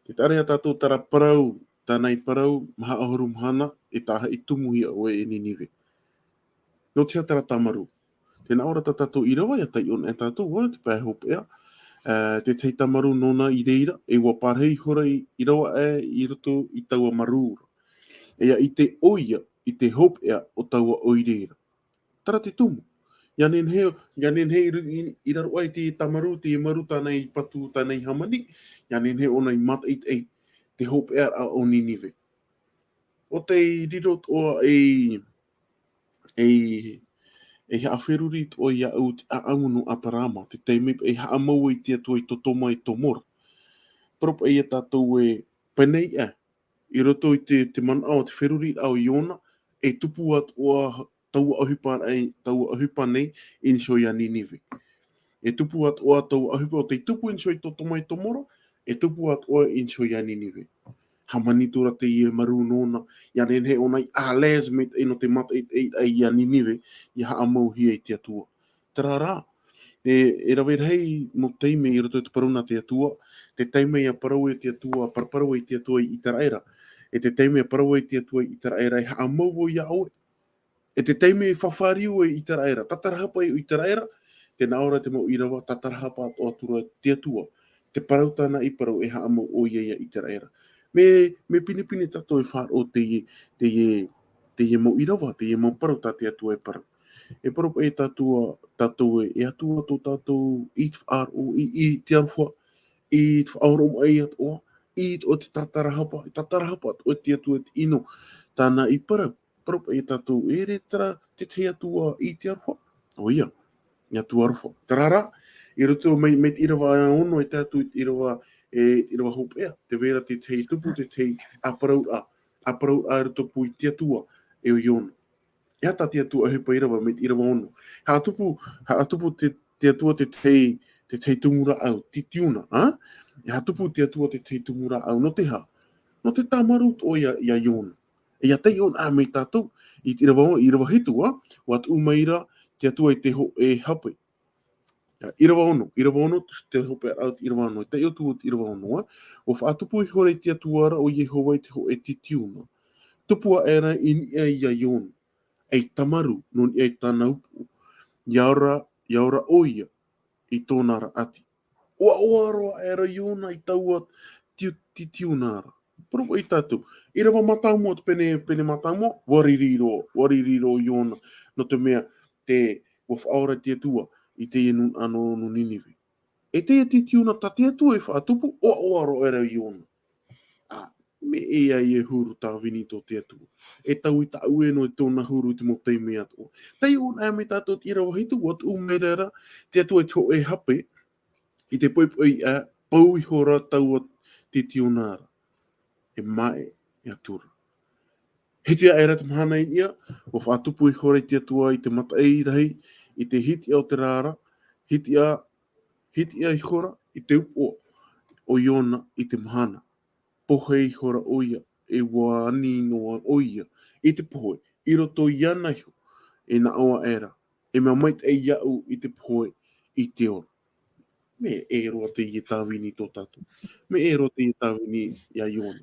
Tē taʻa ra ia tātou terā parau, tāna i parau, maha ʻahuru mahana, e taʻa i tumuhia ʻoe e Ninive. Nō te aha terā tāmarū? Tē nā ʻō ra tā tātou ʻīrava, ʻia taiʻo anaʻe tātou, ā, te pae hopeʻa, ā, te tahi tāmarū nōna i reira, e ʻua parahi ihora i, i rave aʻe i roto i taua marū ra. E ʻia ʻite ʻoia i te hopeʻa o taua ʻoire ra. Terā te tumu. ʻIa nehenehe, ʻia nehenehe i ru-, i, i raro aʻe i te tāmarū, te marū tāna i patu, tāna i hāmani, ʻia nehenehe ʻōna i mātaʻitaʻi te hopeʻa o Ninive. ʻO tei riro atoʻa ei, ei, ei haʻaferuri atoʻa iāʻu te ʻāʻamu nō ʻĀparaama, te taime e haʻamau ai te Atua i Sotoma e Gomora. Parau paʻi ia tātou ē, pēneiaʻe, i roto i te, te manaʻo o te feruriraʻa o Iona, e tupu atoʻa taua ʻohipa ra, taua ʻohipa nei i niʻa iho ia Ninive. E tupu atoʻa taua ʻohipa, ʻo tei tupu i niʻa iho i Sotoma e Gomora, e tupu atoʻa i niʻa iho ia Ninive. Hāmani atu ra teie marū nōna, ʻia nehenehe ʻōna i à l'aise maitaʻi nō te mātaʻitaʻiraʻa ia Ninive, ʻia haʻamauhia e te Atua. Terā rā, e, e rave rahi mau taime i roto i te parau nā te Atua, te taime ʻia parau e te Atua, paraparau e te Atua ia ʻĪteraʻera. E te taime ʻia parau e te Atua ia ʻĪteraʻera, e haʻamau vau iā ʻoe. E te taime e fāriu e ʻĪteraʻera, tātarahapa e ʻĪteraʻera, tē nā ʻō ra te mau ʻīrava, tātarahapa atu, atu ra te Atua. Te parau tāna i parau, e haʻamau ʻoia ia ʻĪteraʻera. Mea, mea pinepine tātou e faʻaroʻo teie, teie, teie mau ʻīrava, teie mau parau tā te Atua e parau. E parau paʻi tātou, tātou ē, e Atua tō tātou i te faʻaroʻo, i, i te aroha, i te faʻaoromaʻi atoʻa, i te, ʻo te tātarahapa, e tātarahapa atoʻa te Atua i te ʻino tāna i parau. Parau paʻi ia tātou, e ʻere terā te tahi Atua i te aroha. ʻOia, e Atua aroha. Terā rā, i roto mai, mai te ʻīrava ono e tae atu i te ʻīrava, e, ʻīrava hopeʻa, tē vai ra te tahi tupu, te tahi ʻāparauraʻa, ʻāparauraʻa i roto pū i te Atua, e ʻo Iona. E aha tā te Atua ʻohipa i rave mai te ʻīrava ono? Haʻatupu, haʻatupu te, te Atua te tahi, te tahi tumu rāʻau, titiuna, ā? E haʻatupu te Atua te tahi tumu rāʻau, nō te aha? Nō te tāmarū atoʻa ia, ia Iona. E ʻia taiʻo anaʻe mai tātou, i te ʻīrava, ʻīrava hitu, ā? ʻUa tuʻu mai ra te Atua i te hōʻē hape. ʻĪrava ono, ʻīrava ono, te hopeʻa rāʻau te ʻīrava ono, e taiʻo atu te ʻīrava ono, ā? ʻUa faʻatupu ihora e te Atua ra ʻo Iehova i te hōʻē titiuna. Tupu aʻera i niʻa ia Iona, ei tāmarū, nō niʻa i tāna upoʻo. ʻIa ora, ʻia ora ʻoia i tōna raʻati. ʻOaʻoa roa aʻe ra Iona i taua ti-, titiuna ra. Parau paʻi ia tātou. ʻĪrava mātāmua, te pene, pene mātāmua, ʻua riri roa, ʻua riri roa Iona. Nō te mea, te, ʻua faʻaora te Atua i teie nūnaʻa nō, nō Ninive. E teie titiuna tā te Atua i faʻatupu, ʻoaʻoa roa aʻe ra Iona. Ā, mea ʻē ā e huru tāvini tō te Atua. E taui tāʻue noa i tōna huru i te mau taime atoʻa. Taiʻo anaʻe mai tātou te ʻīrava hitu, ʻua tuʻu mai ra te Atua i te hōʻē hape, i te poʻipoʻi, ā, pau ihora taua titiuna ra. E maʻe, e atura. Hiti aʻera te mahana i niʻa, ʻua faʻatupu ihora e te Atua i te mataʻi rahi, i te hitiʻa o te rā ra, hitiʻa, hitiʻa ihora i te upoʻo o Iona i te mahana. Pohe ihora ʻoia, e ʻua ani noa ʻoia i te pohe, i roto iāna iho, e naʻo aʻera, e mea maitaʻi iaʻu i te pohe i te ora. Mea ʻē roa teie tāvini tō tātou. Mea ʻē roa teie tāvini ia Iona.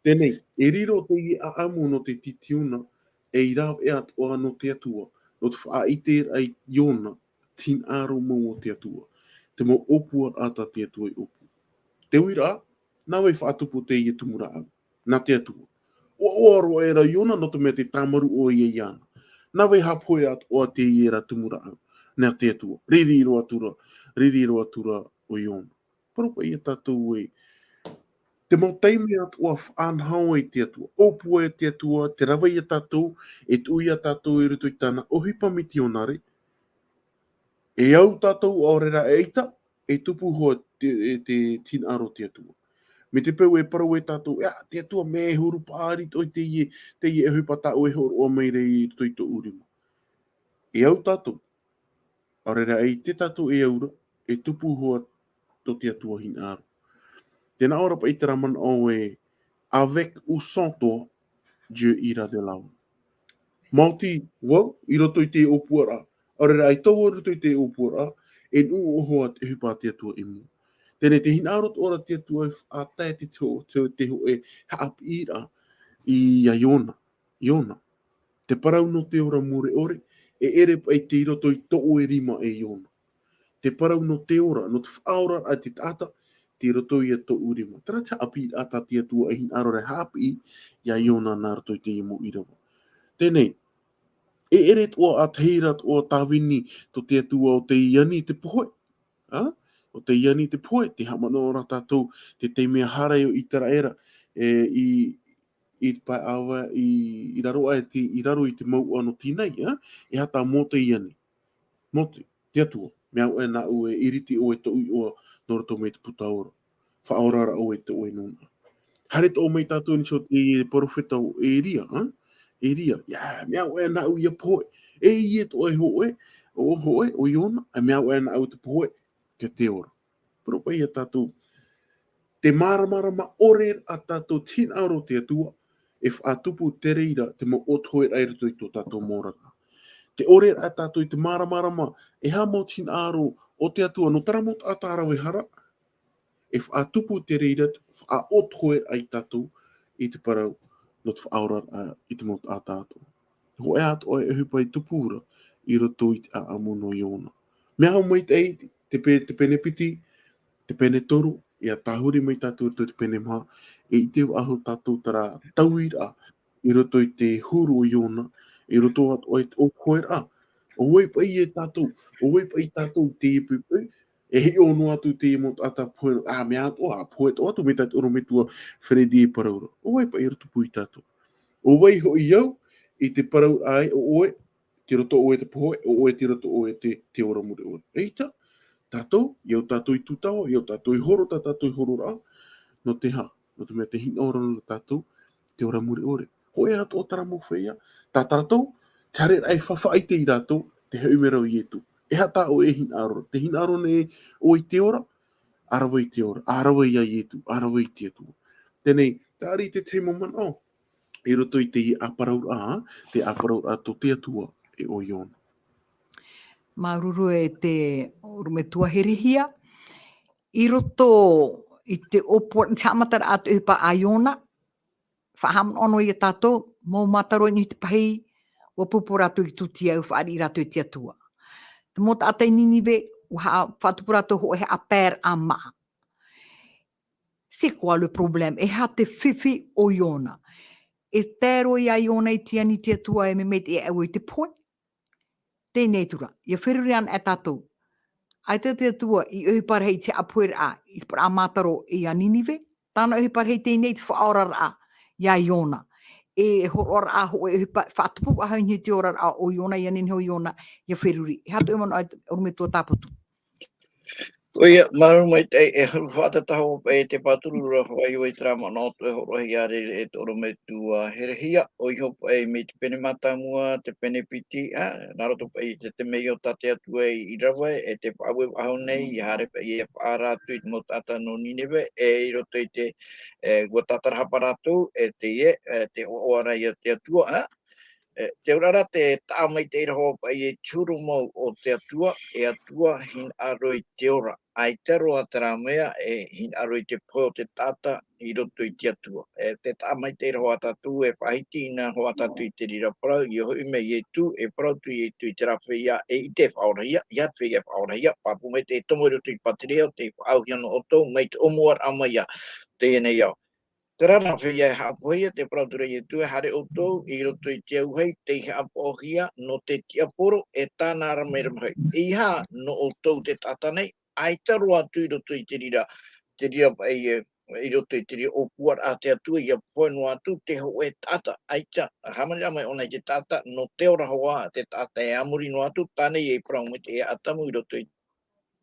Teie nei, e riro teie ʻāʻamu nō te titiuna, ei rāveʻa atoʻa nō te Atua, nō te faʻaʻiteraʻa ia Iona, te hinaʻaro mau o te Atua. Te mau ʻōpuaraʻa tā te Atua i ʻōpua. Te uiraʻa, nā vai faʻatupu teie tumu rāʻau? Nā te Atua. ʻOaʻoa roa aʻe ra Iona, nō te mea tē tāmarū ʻoia iāna. Nā vai haʻapohe atoʻa teie ra tumu rāʻau? Nā te Atua. Riri roa atura, riri roa atura ʻo Iona. Parau paʻi ia tātou ē, te mau taime atoʻa faʻanaho ai te Atua, ʻōpua ai te Atua, tē rave ia tātou, e tuʻu ia tātou i roto i tāna ʻohipa mitionare, e au tātou ʻaore rā e ʻaita, e tupu iho te, e te hinaʻaro o te Atua. Mai te peu e parau ai tātou, ʻe, te Atua mea e huru paʻari atoʻa i teie, teie ʻohipa tāʻu e hōroʻa mai ra i roto i tōʻu rima. E au tātou, ʻaore rā e ʻite tātou e au ra, e tupu iho tō te Atua hinaʻaro. Tē nā ʻō ra paʻi terā manaʻo ē, avec ou sans toi, Dieu ira de l'avant. Maoti vau i roto i te ʻōpuaraʻa. ʻAore rā i tō vau i roto i te ʻōpuaraʻa, e nuʻu ʻohoa te ʻohipa a te Atua i mua. Teie nei, tē hinaʻaro atoʻa ra te Atua e faʻatae te, te, te, te hōʻē haʻapiʻiraʻa ia Iona. Iona. Te parau nō te ora mure ʻore, e ʻere paʻi tei roto i tō ʻoe rima e Iona. Te parau nō te ora, nō te faʻaoraraʻa a te taʻata, tei roto ia tōʻu rima. Terā te haʻapiʻiraʻa tā te Atua e hinaʻaro ra e haʻapiʻi ia Iona nā roto i teie mau ʻīrava. Teie nei, e ʻere atoʻa, ʻa tahi ra atoʻa tāvini tō te Atua ʻo tei ani i te pohe. ʻĀ? ʻO tei ani i te pohe, tē haʻamanaʻo ra tātou, te, te mea haere ʻo Iteraera, e, i, i te pae ʻāvae, i, i raro aʻe te, i raro i te mouʻa nō Tinai, ʻā? E aha tā Mōte i ani? Mōte, te Atua, mea au aʻe nāʻu e iriti ʻoe i tōʻu iʻoa nō roto mai te puta ora. Faʻaora ra ʻoe i tō ʻoe nūnaʻa. Haere atoʻa mai tātou i niʻa i te perofeta ʻo Eria, ʻā? Eria, ia, mea au aʻe nāʻu ia pohe. E ʻia atoʻa e hōʻē, ʻo hōʻē, ʻo Iona, e mea au aʻe nāʻu te pohe, kia te ora. Parau paʻi ia tātou. Te māramarama ʻore a tātou, te hinaʻaro o te Atua, e faʻatupu te reira, te mau ʻōtoheraʻa i roto i tō tātou mau oraraʻa. Te ʻore a tātou i te māramarama, e aha mau te hinaʻaro o te Atua, nō terā mau taʻata rave hara, e faʻatupu te reira, te faʻaʻōtoheraʻa ia tātou i te parau, nō te faʻaoraraʻa i te mau taʻata atoʻa. Hōʻē atoʻa e ʻohipa i tupu ra i roto i te ʻāʻamu nō Iona. Mea au maitaʻi, te pe-, te pene piti, te pene toru, ʻia tahuri mai tātou i roto i te pene maha, e ʻite faʻahou tātou terā tauiraʻa i roto i te huru o Iona, i roto atoʻa i te ʻōpoeraʻa. ʻO vai paʻi e tātou, ʻo vai paʻi tātou i teie poʻipoʻi, e hiʻo noa atu teie mau taʻata pohe, ʻā, mea atoʻa, pohe atoʻa atu, mai tā te ʻorometua Freddy e parau ra. ʻO vai paʻi e tupu ia tātou. ʻO vai hoʻi au i te parau ai, ʻo ʻoe, tei roto ʻoe te pohe, ʻo ʻoe tei roto ʻoe te, te ora mure ʻore. ʻAita, tātou, ʻia au tātou i tūtava, ʻia au tātou i horo, tā tātou i hororaʻa, nō te aha, nō te mea tē hinaʻaro ra nō tātou, te ora mure ʻore. Hōʻē atoʻa terā mau feiā, tā tātou, te haereraʻa e faʻaʻite ia rātou, tē hoʻi mai ra ʻo Ietu. E aha tā ʻoe e hinaʻaro ra, tē hinaʻaro nei ʻoe i te ora, ʻa rave i te ora, ʻa rave ia Ietu, ʻa rave i te Atua. Teie nei, tā ʻoe i te tahi mau manaʻo, i roto i te ʻāparauraʻa, te ʻāparauraʻa tō te Atua e ʻo Iona. Māuruuru e te ʻorometua Herehia. I roto i te ʻōpua, te haʻamataraʻa a te ʻohipa a Iona, faʻahaʻamanaʻo noa ia tātou, mau mātaro i niʻa i te pahī, ʻua pūpū rātou i tūtia, ʻua fāriʻi rātou i te Atua. Te mau taʻata i Ninive, ʻua haʻa-, faʻatupu rātou hōʻē haʻapaeraʻa māʻa. C'est quoi le problème? E aha te fifi o Iona? E tae roa ia Iona i te ani i te Atua e mea maitaʻi e ʻau i te pohe? Teie nei atu ra, ʻia feruri anaʻe tātou. ʻAita te Atua i ʻohipa rahi i te haʻapoheraʻa, i te parau mātaro ia Ninive, tāna ʻohipa rahi teie nei te faʻaoraraʻa ia Iona. E hōroʻaraʻa hōʻē ʻohipa, faʻatupu faʻahou i niʻa i te oraraʻa o Iona, ʻia nehenehe ʻo Iona ʻia feruri. E aha tō ʻoe manaʻo, ʻorometua Tāputu? ʻOia, māuruuru maitaʻi, e huru faʻatata hoʻi paʻi te pāturu ra hoʻi i terā manaʻo tō e hōroʻahia ra e te ʻorometua Herehia, ʻoia hoʻi paʻi mai te pene mātāmua, te pene piti, ā, nā roto paʻi i te, te mea ʻo tā te Atua i rave, e tē faʻaue faʻahou nei, ʻia haere paʻi ʻia faʻaara atu i te mau taʻata nō Nineve, e i roto i te, e, ʻua tātarahapa rātou, e teie, e, te ʻoaʻoa ra ia te Atua, ā, E, te auraʻa ra te taʻa maitaʻi ra hoʻi paʻi e te huru mau o te Atua, e Atua hinaʻaro i te ora. ʻAita roa terā mea e hinaʻaro i te pohe o te taʻata i roto i te Atua. E, te taʻa maitaʻi ra hoʻi tātou e faʻahiti anaʻe hoʻi tātou i te reira parau, ʻia hoʻi mai Ietu, e parau atu Ietu i terā feiā, e ʻite e faʻaorahia, ʻeiaha te feiā e faʻaorahia, pāpū maitaʻi e tomo i roto i te pātireia, tē faʻaauhia nō ʻoutou, mai te ʻōmuaraʻa mai ā, teie nei ao. Terā rā feiā e haʻapohehia, tē parau atu ra Ietu, e haere ʻoutou i roto i te auahi, tei haʻapaʻohia nō te tiaporo, e tāna ra mai ra mai. ʻEiaha nō ʻoutou te taʻata nei, ʻaita roa atu i roto i te reira, te reira paʻi e, i roto i te reira ʻōpuaraʻa a te Atua, ʻia pohe noa atu te hōʻē taʻata, ʻaita, hāmaniraʻa mai ʻōna i te taʻata, nō te ora hoʻi te taʻata e a muri noa atu, tā nei e parau mai te Atamu i roto i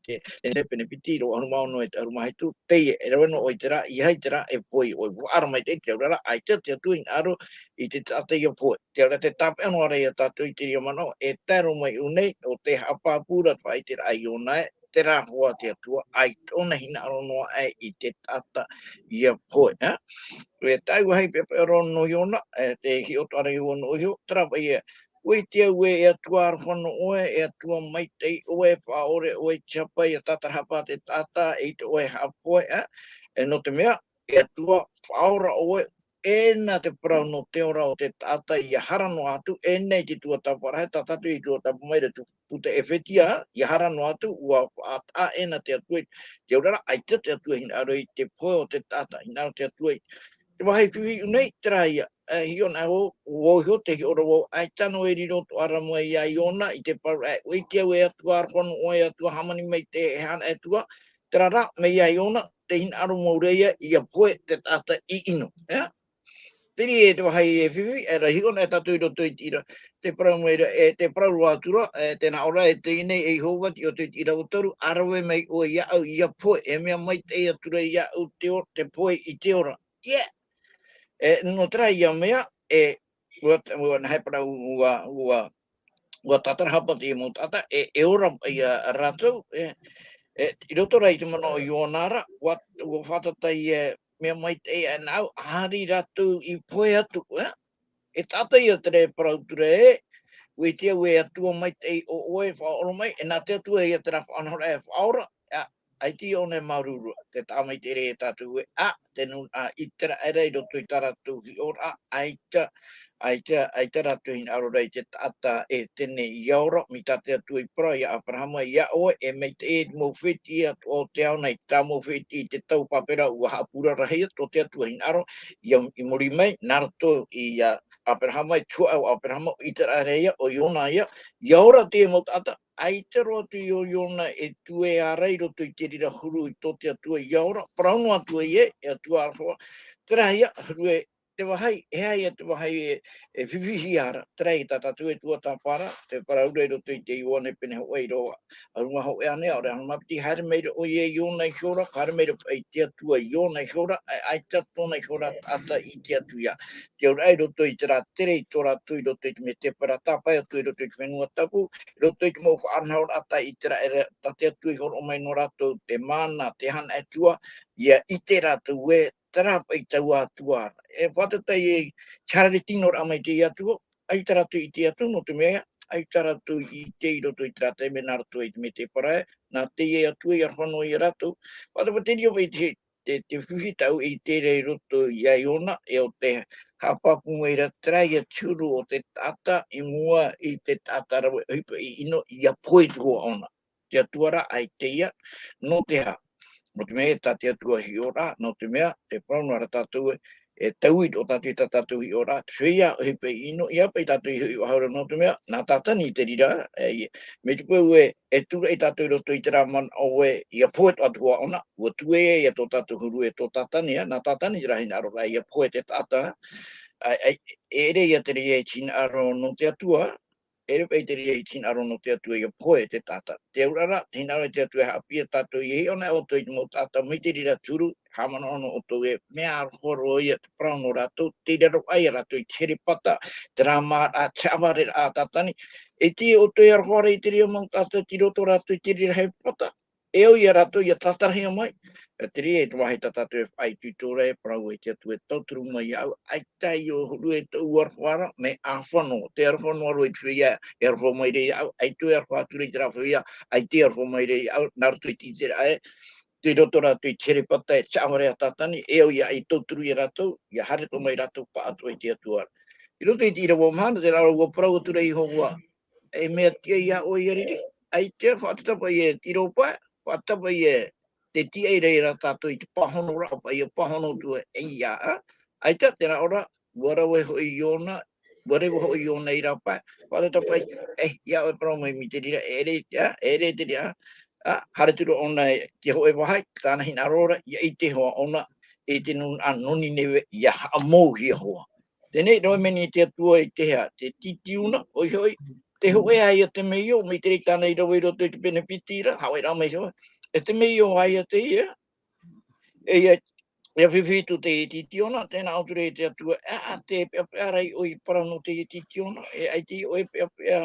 te, e te pene piti, ʻīrava ʻahuru mā ono e te ʻahuru mā hitu, teie, e rave noa ʻoe i terā, ʻeiaha i terā, e pohe ʻoe. ʻUa ara mai te, te auraʻa ra, ʻaita te Atua i hinaʻaro i te taʻata ʻia pohe. Te auraʻa te tāpeʻa noa ra ia tātou i te reira manaʻo, e tae roa mai ʻō nei, ʻo tē haʻapāpū ra te faʻaʻiteraʻa i ʻōna ē, terā hoʻi te Atua, ʻaita ʻōna hinaʻaro noa aʻe i te taʻata ʻia pohe, ā. E tae ua hai pepe ro no Iona, e, te hiʻo atoʻa ra Iona ʻoia, terā paʻi ē, ʻua ʻite au ē, e Atua aroha nō ʻoe, e Atua maitaʻi ʻoe, faʻaʻore ʻoe i te hapa ʻia tātarahapa te taʻata, ʻeita ʻoe e haʻapohe, ā. E nō te mea, e Atua, faʻaora ʻoe, ʻena te parau nō te ora o te taʻata ʻia hara noa atu, ʻena i te tuatāpaparaʻa, tā tātou i tuatāpapa mai ra te puta ʻEfetia, ʻia hara noa atu, ʻua faʻataʻa ʻena te Atua i te aurara, ʻaita te Atua hinaʻaro i te pohe o te taʻata, hinaʻaro te Atua i te vāhi fifi ʻu nei, terā ïa, e, hiʻo na vau, vau iho te hiʻo ra vau, ʻaita noa e riro atoʻa ra mai ia Iona i te parau, e, ʻua ʻite au e Atua aroha nō ʻoe, e Atua hāmani maitaʻi, e haʻana Atua, terā rā, mai ia Iona, tē hinaʻaro mau ra ïa, ʻia pohe te taʻata ʻino, ea? Terā e te vāhi e fifi, e ra hiʻo na e tātou i roto i te ʻīrava, tē parau mai ra, e, tē parau roa atu ra, e, tē nā ʻō ra, e teie nei e Iehova, tei roto i te ʻīrava toru, ʻa rave mai ʻoe iāʻu, ʻia pohe, e mea maitaʻi atu ra iāʻu te o-, te pohe i te ora. ʻIa! E, nō terā ïa mea, e, ʻua, ʻua, nā hea e parau, ʻua, ʻua, ʻua tātarahapa te mau taʻata, e, e ora ia rātou, e, e, i roto rā i te manaʻo o Iona ra, ʻua, ʻua fātata ïa, e, mea maitaʻi aʻe nāʻu, haere rātou i pohe atu, e? E taʻata ïa terā e parau atu ra ē, ʻua ʻite au e Atua maitaʻi ʻo ʻoe, faʻaʻoro mai, e nā te Atua ïa terā faʻanahoraʻa e faʻaora, ā, ʻaita ʻōna e māuruuru, te taʻa maitaʻi ra ia tātou ē, ā, te nūnaʻa ʻĪteraʻera i roto i tā rātou hiʻoraʻa, ʻaita, ʻaita, ʻaita rātou hinaʻaro ra i te taʻata e teie nei ʻia ora, mai tā te Atua i parau ia Aperahama, ʻia ʻoe, e maitaʻi te mau fētiʻi atoʻa o te ao nei, tā mau fētiʻi i te tau pāpera, ʻua haʻapurara hia tō te Atua hinaʻaro, ʻia, i muri mai, nā roto ia Aperahama, i te tuhaʻa o Aperahama, ʻo ʻĪteraʻera ïa, ʻo Iona ïa, ʻia ora te mau taʻata, ʻaita roa atu ïa ʻo Iona e tuea ra i roto i te reira huru i tō te Atua ʻia ora, parau noa atu ai ē, e Atua aroha, terā ïa, huru e, te vāhi, e aha ïa te vāhi e, e fifihia ra, terā ïa tā tātou e tuatāpapa ra, te parau ra i roto i te Ioane pene hōʻē ʻīrava ʻahuru mā hōʻē ānei, ʻaore ʻahuru mā piti, haere mai ra ʻoia e Iona iho ra, haere mai ra paʻi te Atua Iona iho ra, ʻae, ʻaita tōna iho ra taʻata i ʻite atu ïa. Te auraʻa i roto i terā tere i tō rātou i roto i te Medebara, tāpae atu i roto i te fenua tapu, i roto i te mau faʻanahoraʻa tā ʻĪteraʻera, tā te Atua i hōroʻa mai nō rātou, te mana, te haʻana Atua, ʻia ʻite rātou ē, terā paʻi taua Atua ra. E fātata ïa i te haere tino raʻa mai i te Atua, ʻaita rātou i ʻite atu, nō te mea, ʻaita rātou i ʻite i roto i terā taime nā roto i te Medebara, nā teie Atua i aroha noa ia rātou. Fātata paʻi te reira paʻi te, te, te fifi tāʻu e ʻite ra i roto ia Iona, e ʻo te haʻapāpū mai ra terā ïa te huru o te taʻata i mua i te taʻata rave ʻohipa ʻino ʻia pohe atu ʻōna. Te Atua rā, ʻaita ïa, nō te aha? Nō te mea, tā te Atua hiʻoraʻa, nō te mea, tē parau noa ra tātou ē, e taui tō tātou, tā tātou hiʻoraʻa, te feiā ʻohipa ʻino, ʻia paʻi tātou i hoʻi faʻahou ra, nō te mea, nā Tātani te reira, e, ʻia, mai te peu ē, e tūraʻi tātou i roto i terā manaʻo ē, ʻia pohe atoʻa ʻōna, ʻua tuea ïa tō tātou huru e tō Tātani, ā, nā Tātani terā hinaʻaro ra ʻia pohe te taʻata, ā, ā, e ʻere ïa te reira i te hinaʻaro nō te Atua, e ʻere paʻi te reira i te hinaʻaro nō te Atua ʻia pohe te taʻata. Te auraʻa ra, te hinaʻaro e te Atua e haʻapiʻi ia tātou, ʻia hiʻo na ʻoutou i te mau taʻata, mai te reira te huru, haʻamanaʻo noa ʻoutou ē, mea aroha roa ïa te parau nō rātou, tei raro aʻe ia rātou i te herepata, te rāmāraʻa, te haʻavareraʻa a Tātani. E ʻite ʻoutou e aroha ra i te reira mau taʻata, tei roto rātou i te reira herepata. E au ia rātou ʻia tātarahia mai. E te reira, e te vāhi tā tātou e faʻaitoito ra, e parau e te Atua e tauturu mai iāʻu, ʻaita ïa ʻo huru e tōʻu aroha ra, mea ʻāfano, te aroha noa roa i te feiā e aroha mai ra iāʻu, ʻaita e aroha atu ra i terā feiā, ʻaita e aroha mai ra iāʻu, nā roto i te ʻiteraʻa ē, tei roto rātou i te herepata e te haʻavare a Tātani, e au ia i tauturu ia rātou, ʻia haere atoʻa mai rātou pāʻatoʻa i te Atua ra. I roto i te ʻīrava maha na, terā ʻua parau atu ra Iehova, e mea tiʻa iā ʻoe ia riri, ʻaita, fātata paʻi ē, te ʻīrava pae, fātata paʻi ē, te tiʻa i reira tātou i te pāhonoraʻa paʻi ē, pāhono atu ē, e ia, ā, ʻaita, terā ʻō ra, ʻua rave hoʻi Iona, ʻua rave hoʻi Iona i rāpae, fātata paʻi, e, ia ʻoe parau mai mai te reira, e ʻere, ā, e ʻere te reira, ā, haere atu ra ʻōna i te hōʻē vāhi, tāna hinaʻaro ra, ʻia ʻite hoʻi ʻōna i te nūnaʻa nō Nineve, ʻia haʻamouhia hoʻi. Teie nei, rave mai nei te Atua i te aha, te titi ʻuna, ʻoia hoʻi, tē hōʻē ā ia temeio, mai te reira tāna i rave i roto i te pene piti ra, haʻavāraʻa mai hoʻi, e temeio ā ia teie, e ia, E fifi atu te Iesu Kiriso, tēnā ʻō atu ra te Atua, ʻaita e peʻapeʻa ra ʻoe i te parau nō te Iesu Kiriso, e ʻaita ʻoe e peʻapeʻa,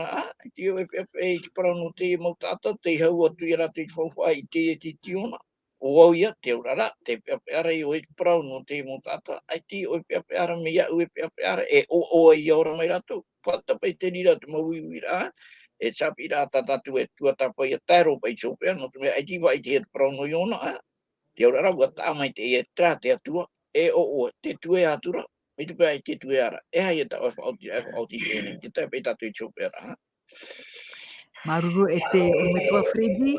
ʻaita ʻoe e peʻapeʻa i te parau nō te mau taʻata, tei hau atu ia rātou i te faufaʻa i te Iesu Kiriso. ʻO vau ïa, te auraʻa, te peʻapeʻa ra ʻoe i te parau nō te mau taʻata, ʻaita ʻoe e peʻapeʻa ra, mai iāʻu e peʻapeʻa ra, e ʻoaʻoa ia ora mai rātou. Faʻatapaʻi te reira te mau uiuiraʻa, e tāpeʻa ra tā tātou e tuatāpapa ia tae roa paʻi i te hopeʻa, nō te mea ʻaita i faʻaʻite te parau nō Iona, ā, te auraʻa ra, ʻua taʻa maitaʻi e terā te Atua, e ʻoaʻoa, te tuea atu ra, mai te peu ʻaita e tuea ra, e aha ia tā ʻoe e faʻaoti ra, e faʻaoti teie nei, te tae paʻi tātou i te hopeʻa ra, ā. Māuruuru e te ʻorometua Freddy,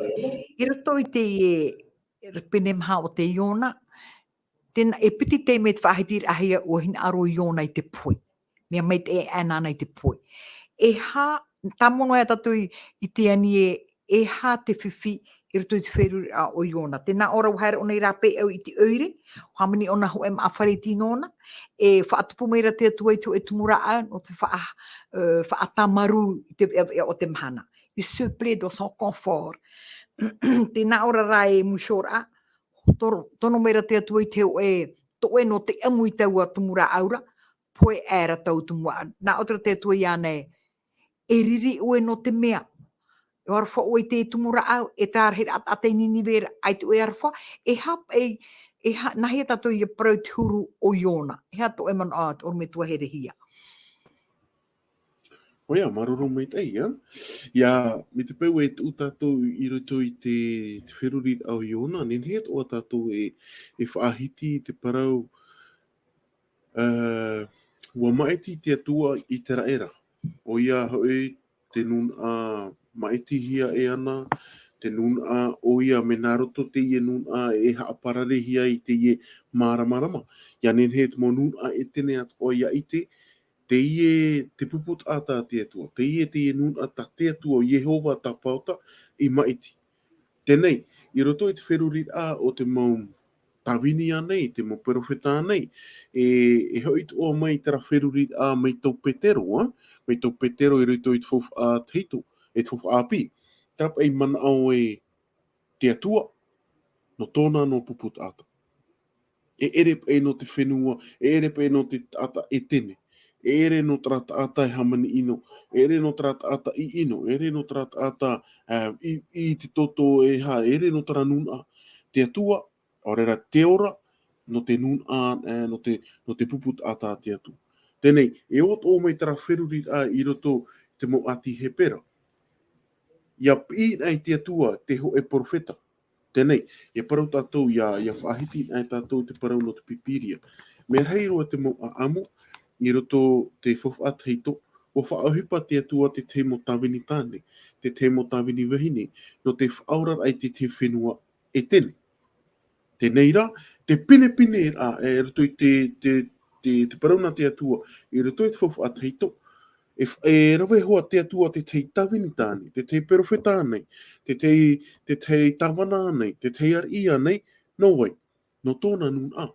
i roto i teie pene maha o te Iona, tēnā, e piti taime te faʻahitiraʻahia ʻua hinaʻaro Iona i te pohe. Mea maitaʻi aʻe nāna i te pohe. E aha, tāmau noa ia tātou i, i te ani e, e aha te fifi i roto i te feruriraʻa o Iona. Tēnā ʻō ra ʻua haere ʻōna i rāpae au i te ʻoire, ʻua hāmani ʻōna hōʻē māʻa fare tino nōna, e faʻatupu mai ra te Atua i te hōʻē tumu rāʻau, nō te faʻa-, ē, faʻatāmarū i te veʻaveʻa o te mahana. Il se plaît dans son confort. Tēnā ʻō ra rā e mūsio ra, tono, tono mai ra te Atua i te hōʻē, toʻe nō te ʻamu i taua tumu rāʻau ra, pohe aʻera taua tumu rāʻau. Nā ʻō atu ra te Atua iāna ē, e riri ʻoe nō te mea, e aroha ʻoe i te tumu rāʻau, e te rahi taʻata i Ninive ra, ʻaita ʻoe e aroha, e aha, e, e aha, nāhea tātou ia parau i te huru o Iona. E aha tō ʻoe manaʻo, ʻorometua Herehia? ʻOia, māuruuru maitaʻi, ā. Ia, mai te peu e tuʻu tātou i roto i te, te feruriraʻa o Iona, nehenehe atoʻa tātou e, e faʻahiti i te parau, ā, ʻua maʻiti te Atua i te raʻi ra. ʻOia hoʻi te nūnaʻa maʻitihia e ana, te nūnaʻa ʻoia mea nā roto teie nūnaʻa e haʻapararehia i teie māramarama. Ia nehenehe te mau nūnaʻa Etene atoʻa ia ʻite, teie te pupu taʻata a te Atua, teie, teie nūnaʻa tā te Atua, Iehova Tāpaota, i maʻiti. Teie nei, i roto i te feruriraʻa o te mau tāvini ānei, te mau perofeta ānei, e, e hoʻi atoʻa mai terā feruriraʻa mai tō Petero, ā, mai tō Petero i roto i te faufaʻa tahito, e te faufaʻa ʻāpī. Terā paʻi manaʻo e te Atua, nō tōna nō pupu taʻata. E ʻere paʻi nō te fenua, e ʻere paʻi nō te taʻata Etene, e ʻere nō terā taʻata e hāmani ʻino, e ʻere nō terā taʻata i ʻino, e ʻere nō terā taʻata, ā, i, i te toto e aha, e ʻere nō terā nūnaʻa. Te Atua, ʻaore rā te ora, nō te nūnaʻa, ā, nō te, nō te pupu taʻata a te Atua. Teie nei, e ʻō atoʻa mai terā feruriraʻa i roto i te mau ʻāti Hepera. Ia piʻi na i te Atua te hōʻē perofeta. Teie nei, e parau tātou ia, ia faʻahiti na tātou te parau nō te Pīpīria. Mea rahi roa te mau ʻāʻamu, i roto te faufaʻa tahito, ʻua faʻaʻohipa te Atua te tahi mau tāvini tāne, te tahi mau tāvini vahine, nō te faʻaoraraʻa i te tahi fenua Etene. Teie rā, te pinepine rā, e roto i te, te, te, te parau nā te Atua, i roto i te faufaʻa tahito, e f-, e rave hoʻi te Atua te tahi tāvini tāne, te tahi perofeta ānei, te tahi, te tahi tāvana ānei, te tahi ariʻi ānei, nō vai, nō tōna nūnaʻa.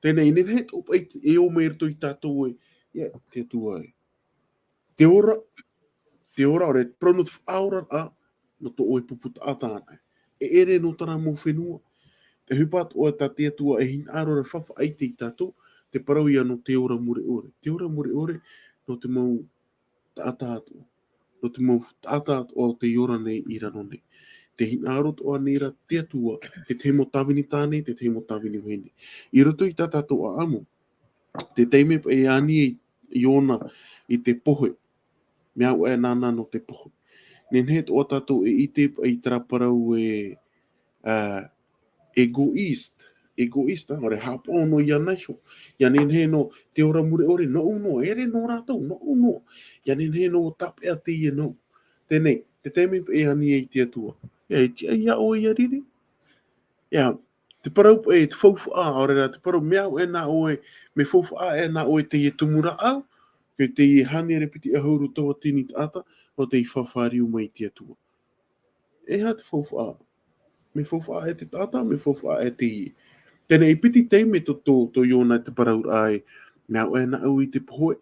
Teie nei, nehenehe atoʻa paʻi e ō mai roto ia tātou ē, ia, te Atua ē. Te ora, te ora, ʻaore, parau nō te faʻaoraraʻa, nō tō ʻoe pupu taʻata ānei. E ʻere nō terā mau fenua. Te ʻohipa atoʻa tā te Atua e hinaʻaro ra e faʻaʻite ia tātou, te parau ia nō te ora mure ʻore. Te ora mure ʻore, nō te mau taʻata atoʻa. Nō te mau taʻata atoʻa o tei ora nei i raro nei. Te hinaʻaro atoʻa nei rā te Atua, te tahi mau tāvini tāne, te tahi mau tāvini vahine. I roto i tā tātou ʻāʻamu, te taime paʻi e ani ai Iona i te pohe. Mea au ē nāna nō te pohe. Nehenehe atoʻa tātou e ʻite paʻi terā parau e, ā, égoïste, égoïste, ā, ʻaore haʻapaʻo noa iāna iho. Ia nehenehe nō te ora mure ʻore, nōʻu noa, e ʻere nō rātou, nōʻu noa. Ia nehenehe nō tāpeʻa teie nōʻu. Teie nei, te taime paʻi e ani ai te Atua. Ia, e tiʻa iā ʻoe ia riri. Ia, te parau paʻi, te faufaʻa, ʻaore rā, te parau, mea au ē nā ʻoe, mea faufaʻa ē nā ʻoe teie tumu rāʻau, ʻe teie hānere piti ʻahuru tauatini taʻata, nō tei fāriu mai i te Atua. E aha te faufaʻa? Mea faufaʻa ē te taʻata, mea faufaʻa ē teie. Teie nei, e piti taime tō, tō, tō Iona te parauraʻa ē, mea au ē nāʻu i te pohe,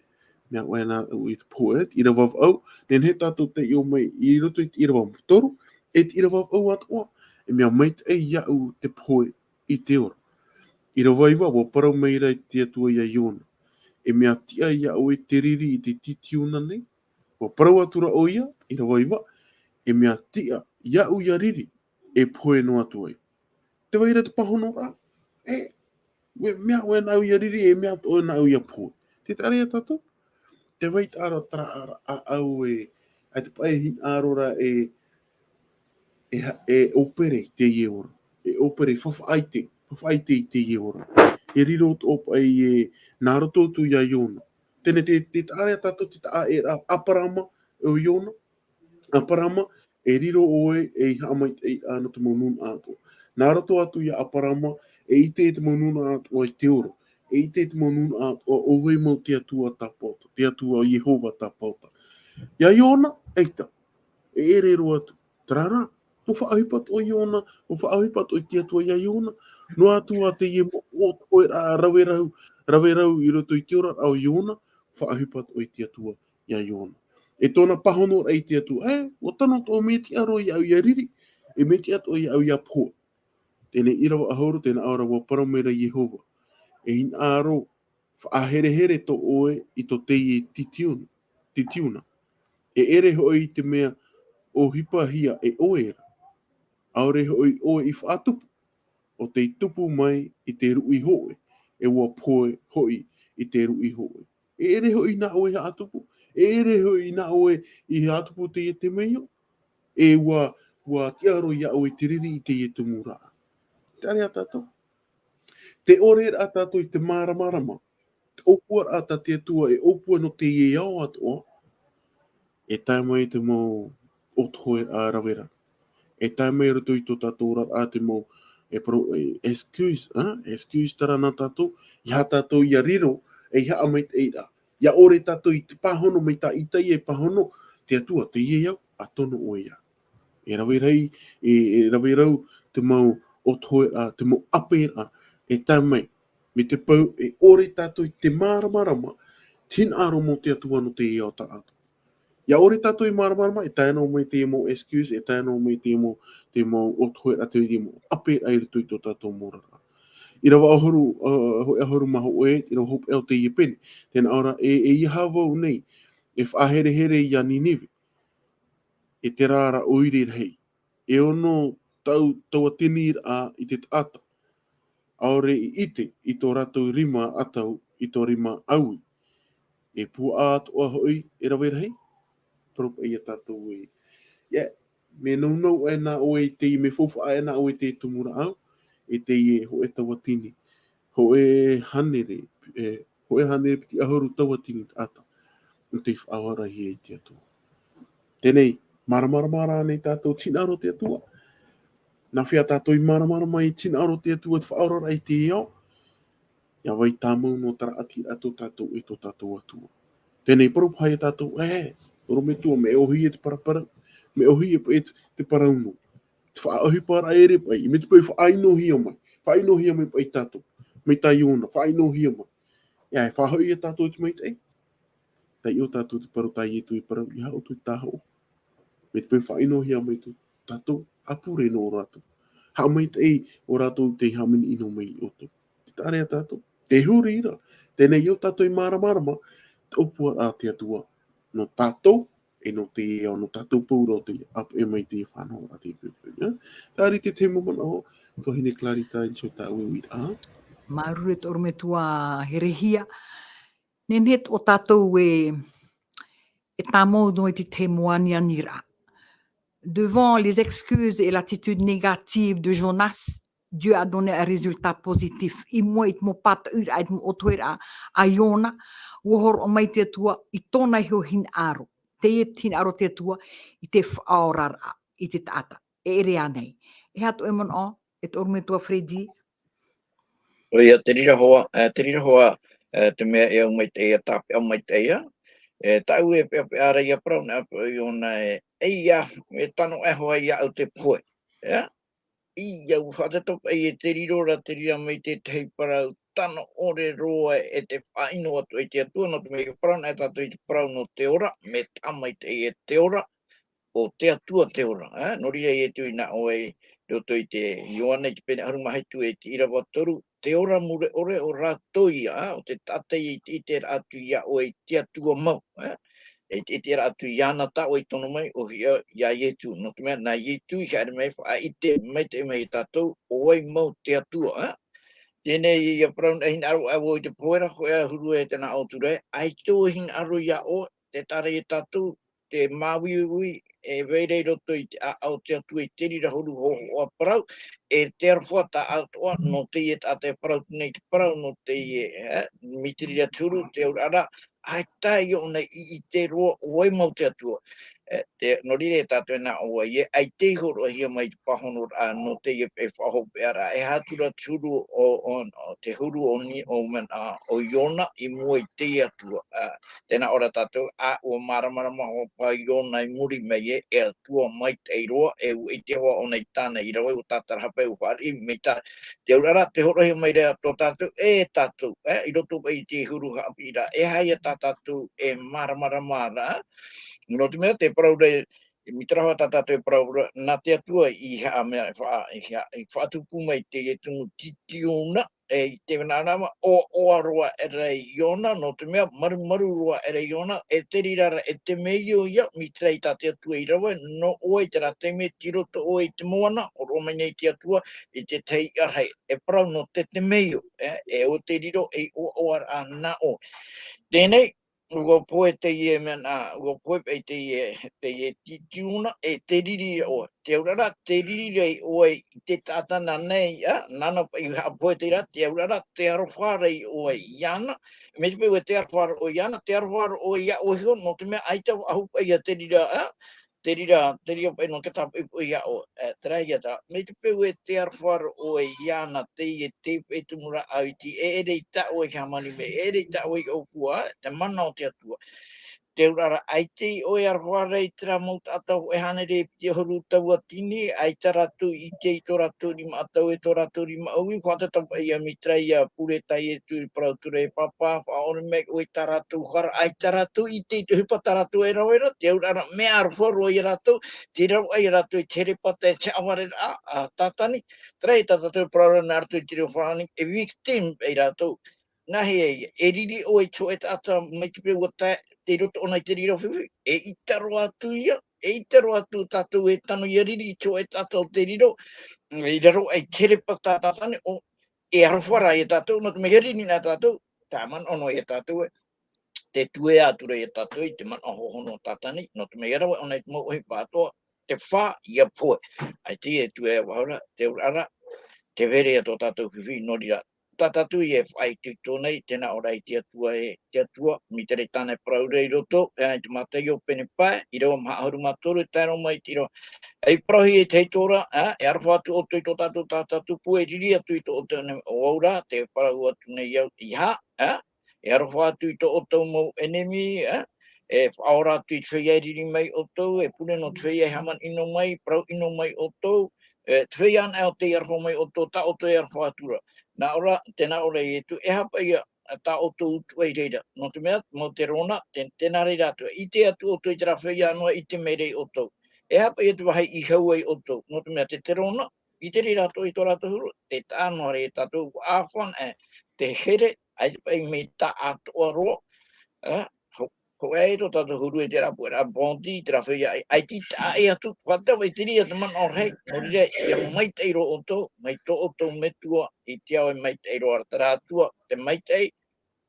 mea au ē nāʻu i te pohe, te ʻīrava vaʻu, nehenehe tātou tei ʻō mai i roto i te ʻīrava toru, e te ʻīrava vaʻu atoʻa, e mea maitaʻi iāʻu te pohe i te ora. ʻIrava iva, ʻua parau maira te Atua ia Iona, e mea tiʻa iāʻu te riri i te titiona nei. ʻUa parau atu ra ʻoia, ʻirava iva, e mea tiʻa iāʻu ia riri, e pohe noa atu ai. Tē vai ra te pāhonoraʻa, e, ʻua mea ʻoe nāʻu ia riri, e mea atoʻa nāʻu ia pohe. Tē taʻa ra ia tātou, tē vai ra terā ʻāʻau e, ʻaita paʻi e hinaʻaro ra e, e ha-, e ʻōpere i teie ora. E ʻōpere, faʻaʻite, faʻaʻite i teie ora. E riro atoʻa paʻi e, nā roto atu ia Iona. Teie nei te, tē taʻa ra ia tātou te taʻa e ra, ʻĀparaama, ʻo Iona. ʻĀparaama, e riro ʻoe ei haʻamaitaʻiraʻa nō te mau nūnaʻa atoʻa. Nā roto atu ia ʻĀparaama, e ʻite te mau nūnaʻa atoʻa i te ora. E ʻite te mau nūnaʻa atoʻa, ʻo vai mau te Atua tāpaota, te Atua Iehova tāpaota. Ia Iona, ʻaita, e ʻere roa atu. Terā rā, ʻua faʻaʻohipa atoʻa Iona, ʻua faʻaʻohipa atoʻa te Atua ia Iona. Noa atu ā teie mau ʻōtoheraʻa rave rau, rave rau i roto i te oraraʻa o Iona, faʻaʻohipa atoʻa te Atua ia Iona. E tōna pāhonoraʻa i te Atua, e, ʻua tano atoʻa, mea tiʻa roa iāʻu ia riri, e mea tiʻa atoʻa iāʻu ia pohe. Teie nei ʻirava ʻahuru, tē nā ʻō ra, ʻua parau maira Iehova, e hinaʻaro faʻaherehere atoʻa ʻoe i tō teie titiona, titiona. E ʻere hoʻi i te mea ʻohipahia e ʻoe ra. ʻAore hoʻi ʻoe i faʻatupu, ʻo tei tupu mai i te ruʻi hōʻē, e ʻua pohe hoʻi i te ruʻi hōʻē. E ʻere hoʻi nā ʻoe i haʻatupu, e ʻere hoʻi nā ʻoe i haʻatupu teie temeio, e ʻua, ʻua tiʻa roa iāʻu te riri i teie tumu ra. Tē taʻa ra ia tātou. Te ʻore ra tātou i te māramarama, te ʻōpuaraʻa tā te Atua e ʻōpua nō teie ao atoʻa, e tae mai te mau ʻōtoheraʻa rave rau. E tae mai roto i tō tātou oraraʻa te mau, e pro-, e, excuse, hein? Excuse terā nā tātou, ʻeiaha tātou ia riro, e ʻeiaha maitaʻi ra. Ia ʻore tātou i te pāhono, mai tā Itaia e pāhono, te Atua, teie au, ʻa tono ʻoe ia. E rave rahi, e, e rave rau te mau ʻōtoheraʻa, te mau ʻāperaʻa, e tae mai, mai te peu, e ʻore tātou i te māramarama, te hinaʻaro mau te Atua nō teie ao taʻata. Ia ʻore tātou i māramarama, e tae noa mai te mau excuse, e tae noa mai te mau, te mau ʻōtoheraʻa, te mau ʻāperaʻa i roto i tō tātou mau oraraʻa. ʻIrava ʻahuru, uh, hōʻē ʻahuru mā hōʻē, ʻirava hopeʻa o teie pene. Tē nā ʻō ra, e, e ʻeiaha vau nei, e faʻaherehere ia Ninive, e terā ra ʻoire rahi. E ono tau tauatini ra i te taʻata. ʻAore i ʻite i tō rātou rima ʻatau, i tō rima ʻaui. E puaʻa atoʻa hoʻi, e rave rahi. Parau paʻi ia tātou e. Ia, mea nounou aʻe nā ʻoe i te, mea faufaʻa aʻe nā ʻoe i te tumu rāʻau, e teie hōʻē tauatini. Hōʻē hānere, e, hōʻē hānere piti ʻahuru tauatini taʻata. ʻO tei faʻaorahia e te Atua. Teie nei, māramarama rānei tātou te hinaʻaro te Atua? Nā hea tātou i māramarama i te hinaʻaro te Atua, te faʻaoraraʻa i te ao? ʻIa vai tāmau noa terā ʻati atu tātou e tō tātou Atua. Teie nei, parau paʻi ia tātou, e, ʻorometua, mea ʻōhie te paraparau, mea ʻōhie paʻi te, te parau nō. Te faʻaʻohiparaʻa ʻere paʻi, mai te peu faʻaʻinohia mai, faʻaʻinohia mai paʻi tātou, mai tā Iona, faʻaʻinohia mai. ʻIa, e faʻahoʻi ia tātou i te maitaʻi. Taiʻo tātou te parau tā Ietu i parau, ʻeiaha ʻoutou i tāhoʻo. Mai te peu faʻaʻinohia mai tō tātou, ʻa pure noa rātou. Haʻamaitaʻi ʻo rātou tei hāmani ʻino mai iā ʻoutou. Tē taʻa ra ia tātou. Te huri ra. Teie nei ʻo tātou i māramarama, te ʻōpuaraʻa a te Atua nō tātou, e nō te ao, nō tātou pauroa te ʻāpeʻe mai te fānauraʻa te pepe, ʻia. Terā te tahi mau manaʻo, tuahine Clarita, i niʻa i tā ʻoe uiraʻa. Māuruuru e te ʻorometua Herehia. Nehenehe tō tātou e, e tāmau noa i te tahi mau anianiraʻa. Devant les excuses et l'attitude négative de Jonas, Dieu a donné un résultat positif. I mua i te mau pātoʻiraʻa, i te mau ʻōtoheraʻa a Iona, ʻua hōroʻa mai te Atua i tōna iho hinaʻaro. Teie te hinaʻaro te Atua i te faʻaoraraʻa i te taʻata. E ʻere ānei? E aha tō ʻoe manaʻo, e te ʻorometua Freddy? ʻOia, te reira hoʻi, e, te reira hoʻi, e, te mea e au maitaʻi ia, tāpeʻa maitaʻi ia. E, tāʻu e peʻapeʻa ra ia parau nā ʻāpeʻe o Iona e, ʻeiaha, e tano aʻe hoʻi iāʻu te pohe. ʻIa? ʻIa, ʻua faʻaʻite atoʻa paʻi e te riro ra, te reira mai te tahi parau tano ʻore roa e te faʻaʻino atu i te Atua, nō te mea ʻia parau na e tātou i te parau nō te ora, mea taʻa maitaʻi e te ora, ʻo te Atua te ora, ē? Nō reira Ietu i nā ʻō ai, i roto i te Ioane i te pene ʻahuru mā hitu e te ʻirava toru, te ora mure ʻore o rātou ia, ʻo te taʻata i te, i te ʻiteraʻa atu iā ʻoe i te Atua mau, ā? E te, i te ʻiteraʻa atu iāna tā ʻoe i tono mai, ʻo hia iā Ietu. Nō te mea, nā Ietu i haere mai, faʻaʻite maitaʻi mai iā tātou, ʻo vai mau te Atua, ā? Teie nei ia parau, e hinaʻaro ʻā vau i te pohe ra, hōʻē ā huru e tēnā ʻōtura, ʻaita e hinaʻaro iā ʻoe, tē taʻa ra iā tātou te māuiui e vai ra i roto i te ʻāʻau o te Atua i te reira huru hōhoʻa parau, e te aroha tāʻatoʻa nō teie taʻata e parau atu nei te parau, nō teie, ā, mai te reira te huru, te auraʻa ra, ʻaita ʻōna i ʻite roa ʻo vai mau te Atua. Ā, te, nō reira e tātou e nā ʻō ai, ʻaita i hōroʻahia mai te pāhonoraʻa nō teie paʻi faʻahopeʻaraʻa, e aha atu ra te huru o, o, o, te huru o ni, o mea, ā, o Iona i mua i te Atua. Ā, tē nā ʻō ra tātou, ā, ʻua māramarama hoʻi paʻi Iona i muri mai ē, e Atua maitaʻi roa, e ʻua ʻite hoʻi ʻōna i tāna i rave, ʻua tātarahapa, ʻua fāriʻi, mai tā, te auraʻa ra, tē hōroʻahia mai ra tō tātou, e tātou, ā, i roto paʻi i te huru haʻapiʻiraʻa, e aha ia tā tātou e māramarama ra, nō te mea, te parau ra, e mai te reira tā tātou e parau ra, nā te Atua i haʻamea, i faʻa-, i ha-, i faʻatupu mai teie tumu titiona, e i te mea nā, ʻoaʻoa roa aʻera Iona, nō te mea marumaru roa aʻera Iona, e te reira ra, e temeio ia, mai te reira tā te Atua i rave, nō ʻoe i terā taime, tei roto ʻoe i te moana, hōroʻa mai nei te Atua, i te tahi ʻarahi, e parau nō te temeio, ā, e ʻo te riro, e ʻoaʻoa ra nā ʻoe. Teie nei, ʻua pohe teie mea nā, ʻua pohe paʻi teie, teie titiona, e te riri ra ʻoe. Te auraʻa ra, te riri ra ʻoe i te taʻata nāna i, ā, nāna paʻi i haʻapohe te reira, te auraʻa ra, te aroha ra ʻoe iāna. Mai te peu ē tē aroha ra ʻoe iāna, tē aroha ra ʻoe iā ʻoe iho, nō te mea ʻaita faʻahou paʻi ia te reira, ā, te reira, te reira paʻi nō te tāpoʻipoʻi iā ʻoe, ā, terā ia tā. Mai te peu ē tē aroha ra ʻoe iāna, teie te paʻi tumu rāʻau iti, e ʻere i tā ʻoe i hāmani mai, e ʻere i tā ʻoe i ʻōpua, te mana o te Atua. Te auraʻa ra, ʻaita ʻoe e aroha ra i terā mau taʻata hōʻē hānere e piti ʻahuru tauatini, ʻaita rātou i ʻite i tō rātou rimaʻatau e tō rātou rimaʻui, faʻatatau paʻi ia mai te reira pure tā Ietu i parau atu ra, e Pāpā, faʻaʻore mai ʻoe i tā rātou hara, ʻaita rātou i ʻite i te ʻohipa tā rātou e rave ra, te auraʻa ra, mea aroha roa ia rātou, tei ravaʻi ia rātou i te herepata e te haʻavareraʻa a Tātani, terā ia tā tātou e parau ra nā roto i te reo farāni, e victime paʻi rātou. Nā hea ia, e riri ʻoe i te hōʻē taʻata mai te peu ʻua tae, tei roto ʻōna i te reira fifi, eʻita roa atu ia, eʻita roa atu tātou e tano ia riri i te hōʻē taʻata o te riro, i raro aʻe i te herepata a Tātani, ʻo, e aroha ra ia tātou, nō te mea ʻia riri na tātou, tāmanaʻo noa ia tātou ē, tē tuea atu ra ia tātou i te manaʻo hōhonu o Tātani, nō te mea ʻia rave ʻōna i te mau ʻohipa atoʻa, te fā, ʻia pohe. ʻAita e tuea vau ra, te auraʻa ra, tē vai ra ia tō tātou fifi, nō reira, tā tātou ia e faʻaitoito nei, tē nā ʻō ra i te Atua ē, te Atua, mai te reira tāna e parau ra i roto, ā, i te Mātaio pene pae, ʻīrava maha ʻahuru mā toru, e tae roa mai i te ʻīrava. E parauhia i te Hau ra, ā, e aroha atu ʻoutou i tō tātou Taʻata tupu, e riri atu i tō ʻoutou ʻenemi. ʻO vau rā, tē parau atu nei au, ʻeiaha, ā, e aroha atu i tō ʻoutou mau ʻenemi, ā, e faʻaora atu i te feiā e riri mai ʻoutou, e pure nō te feiā e hāmani ʻino mai, parau ʻino mai ʻoutou, e, te feiā anaʻe ʻo tē aroha mai ʻoutou, tā ʻoutou e aroha atu ra. Nā ʻō ra, tē nā ʻō ra Ietu, e aha paʻi ia tā ʻoutou utuʻa i reira. Nō te mea, mau te rona, tē, tē nā reira atu, ʻite atu ʻoutou i terā feiā noa, ʻite mai ra ia ʻoutou. E aha paʻi ia te vāhi i hau ai ʻoutou. Nō te mea, te, te rona, i te reira atoʻa i tō rātou huru, tē taʻa noa ra ia tātou, ʻāfana, e, te here, ʻaita paʻi mea taʻatoʻa roa, e, ho-, hōʻē tō tātou huru e terā puʻeraʻa bandit, terā feiā, ʻai-, ʻaita i taʻa ʻē atu, faʻatau i te reira te manaʻo rahi, nō reira, ʻia maitaʻi roa ʻoutou, mai tō ʻoutou Metua, i te ao e maitaʻi roa ra, terā Atua, te maitaʻi,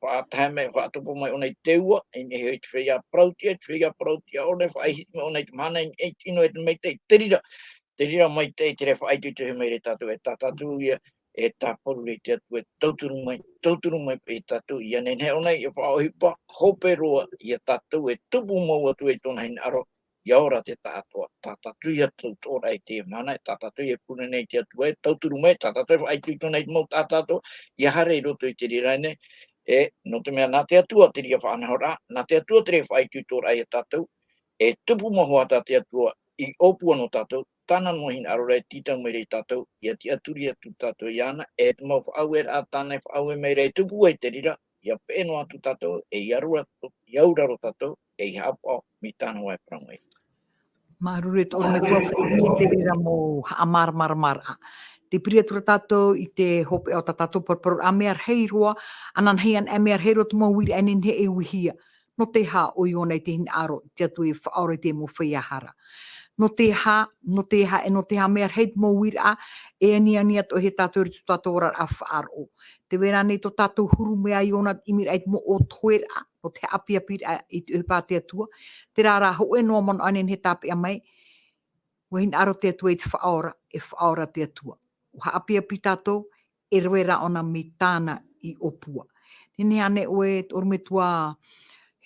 faʻatae mai, faʻatopa mai ʻōna i te ua, i niʻa iho i te feiā parauʻtiʻa, te feiā parauʻtiʻa ʻōna, faʻahiti mai ʻōna i te mahana, i niʻa i te ʻino e te maitaʻi, te reira, te reira maitaʻi, te reira faʻaitoito mai ra ia tātou, e tā tātou ia, e tāparu ra i te Atua, e tauturu mai, tauturu mai ia tātou, ʻia nehenehe ʻōna, ʻia faʻaʻohipa, hope roa, ia tātou e tupu mau atu i tōna hinaʻaro, ʻia ora te taʻatoʻa, tā tātou ia tautoʻoraʻa i teie mahana, e tā tātou ia pure nei i te Atua, e tauturu mai, tā tātou e faʻaitoito nei i te mau taʻata atoʻa, ʻia haere i roto i te reira nei, e, nō te mea nā te Atua te reira faʻanahoraʻa, nā te Atua te reira faʻaitoitoraʻa ia tātou, e tupu mau hoʻi tā te Atua i ʻōpua nō tātou, tāna noa hinaʻaro ra e tītau mai ra ia tātou, ʻia tiʻaturi atu tātou iāna, e te mau faʻaueraʻa tāna e faʻaue mai ra e tupu ai te reira, ʻia peʻe noa atu tātou, e ʻia aura, ʻia auraro tātou, e ʻia haʻapaʻo, mai tāna vāhi e parau mai. Māuruuru e tō ʻoe Metua Fenemi i te reira mau haʻamāramaramaraʻa. Te piri atu ra tātou i te hopeʻa o tā tātou paraparau, ʻa mea rahi roa, ananahi ana, ʻa mea rahi roa te mau uiraʻa e nehenehe e uihia. Nō te aha ʻo Iona i te hinaʻaro i te Atua e faʻaora i te mau feiā hara? Nō te aha, nō te aha, e nō te aha mea rahi te mau uiraʻa e aniani atoʻa e tātou i roto i tō tātou oraraʻa faʻaroʻo? Tē vai ra ānei tō tātou huru mai ʻo Iona i te ʻimiraʻa i te mau ʻōtoheraʻa, nō te haʻapiʻiraʻa i te ʻohipa a te Atua, terā rā hōʻē noa manaʻo e nehenehe e tāpeʻa mai, ʻua hinaʻaro te Atua i te faʻaora, e faʻaora te Atua. ʻUa haʻapiʻi tātou, e rave ra ʻōna mai tāna i ʻōpua. Nehenehe ānei ʻoe, te ʻorometua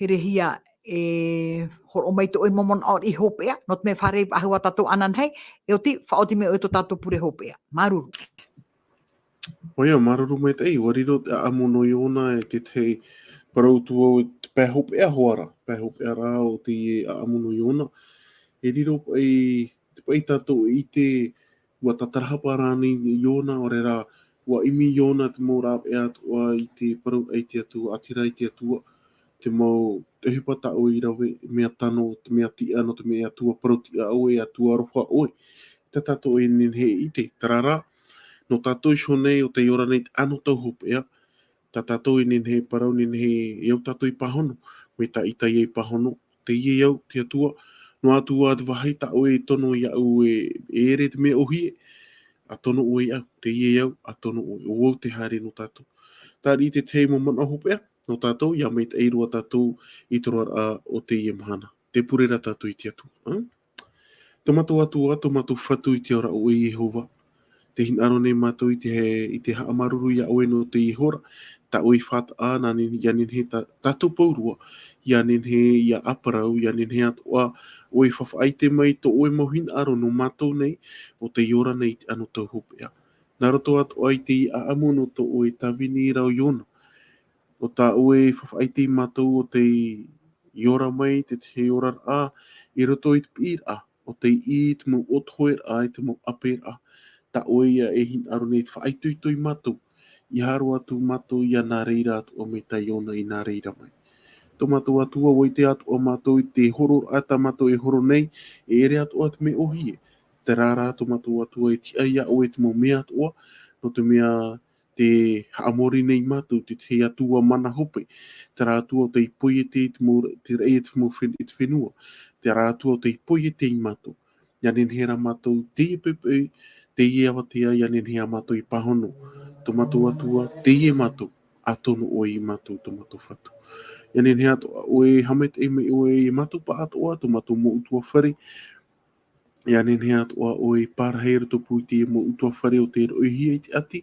Herehia, e hōroʻa mai tō ʻoe mau manaʻo i hopeʻa, nō te mea fārerei faʻahou ā tātou ananahi, e ʻoti, faʻaoti mai ʻoe tō tātou pure hopeʻa. Māuruuru. ʻOia, māuruuru maitaʻi, ʻua riro te ʻāʻamu nō Iona e te tahi parau atu vau e te pae hopeʻa hoʻi ra, pae hopeʻa rā o te ʻāʻamu nō Iona. E riro paʻi, te paʻi tātou e ʻite, ʻua tātarahapa rānei Iona, ʻaore rā, ʻua ʻimi Iona te mau rāveʻa atoʻa i te parau i te Atua, ʻātira i te Atua, te mau, te ʻohipa tā ʻoe i rave, mea tano, te mea tiʻa, nō te mea e Atua parau tiʻa ʻoe, e Atua aroha ʻoe. Tā tātou e nehenehe e ʻite, terā rā, nō tātou iho nei ʻo tei ora nei i te anotau hopeʻa, tā tātou e nehenehe e parau, nehenehe e au tātou i pāhono, mai tā Isaia i pāhono, teie au, te Atua, noa atu ā te vāhi tā ʻoe e tono iāʻu e, e ʻere te mea ʻōhie, ʻa tono ʻoe iāʻu, teie au, ʻa tono ʻoe, ʻo vau te haere nō tātou. Terā te tahi mau manaʻo hopeʻa nō tātou, ʻia maitaʻi roa tātou i te roaraʻa o teie mahana. Tē pure ra tātou i te Atua, ā? Tō mātou Atua, tō mātou Fatu i te ao ra ʻo ʻoe Iehova. Tē hinaʻaro nei mātou i te, i te haʻamāuruuru iā ʻoe nō teie hora. Tā ʻoe i faʻataʻa, nā ne-, ʻia nehenehe tā, tātou pauroa, ʻia nehenehe ʻia ʻāparau, ʻia nehenehe atoʻa ʻoe e faʻaʻite mai tō ʻoe mau hinaʻaro nō mātou nei, ʻo tei ora nei i te anotau hopeʻa. Nā roto atoʻa i te ʻāʻamu nō tō ʻoe tāvini ra ʻo Iona. ʻO tā ʻoe e faʻaʻite ia mātou ʻo tei ora mai, te tahi oraraʻa, i roto i te piʻiraʻa, ʻo tei ʻī i te mau ʻōtoheraʻa, i te mau ʻāperaʻa. Tā ʻoe ïa e hinaʻaro nei te faʻaitoito ia mātou, ʻeiaha roa atu mātou ïa nā reira atoʻa mai tā Iona i nā reira mai. Tō mātou Atua, ʻua ʻite atoʻa mātou i te hororaʻa tā mātou e horo nei, e ʻere atoʻa te mea ʻōhie. Terā rā, tō mātou Atua, e tiʻa iā ʻoe te mau mea atoʻa, nō te mea tē haʻamori nei mātou i te tahi Atua mana hope, terā Atua ʻo tei poiete i te mau, te raʻi e te mau fen-, e te fenua, terā Atua ʻo tei poiete ia mātou. ʻIa nehenehe rā mātou, teie poʻipoʻi, teie avatea, ʻia nehenehe ā mātou i pāhono. Tō mātou Atua, teie mātou, ʻa tono ʻoe ia mātou, tō mātou Fatu. ʻIa nehenehe atoʻa ʻoe e haʻamaitaʻi mai ʻoe ia mātou pāʻatoʻa, tō mātou mau ʻutuāfare, ʻia nehenehe atoʻa ʻoe e pārahi i roto pū i te mau ʻutuāfare ʻo tei roʻohia i te ʻati,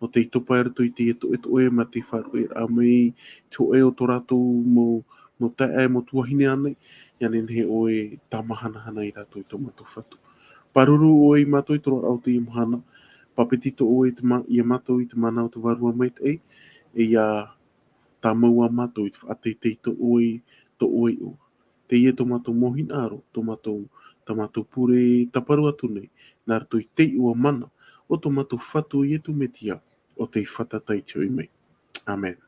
ʻo tei topa i roto i te ʻetoʻetoʻe mā te faʻaroʻoraʻa mai i te hōʻē o tō rātou mau, mau taeaʻe, mau tuahine ānei, ʻia nehenehe ʻoe e tāmahanahana ia rātou, tō mātou Fatu. Pāruru ʻoe ia mātou i te roaraʻa o teie mahana, pāpetito ʻoe i te mā-, ia mātou i te mana o te Vārua Maitaʻi, e ʻia tāmau ā mātou i te faʻateitei tō ʻoe, tō ʻoe iʻoa. Teie tō mātou mau hinaʻaro, tō mātou, tā mātou pure tāparu atu nei, nā roto i te iʻoa mana o tō mātou Fatu ʻo Iesu Mesia, ʻo tei fātata i te hoʻi mai. ʻĀmene.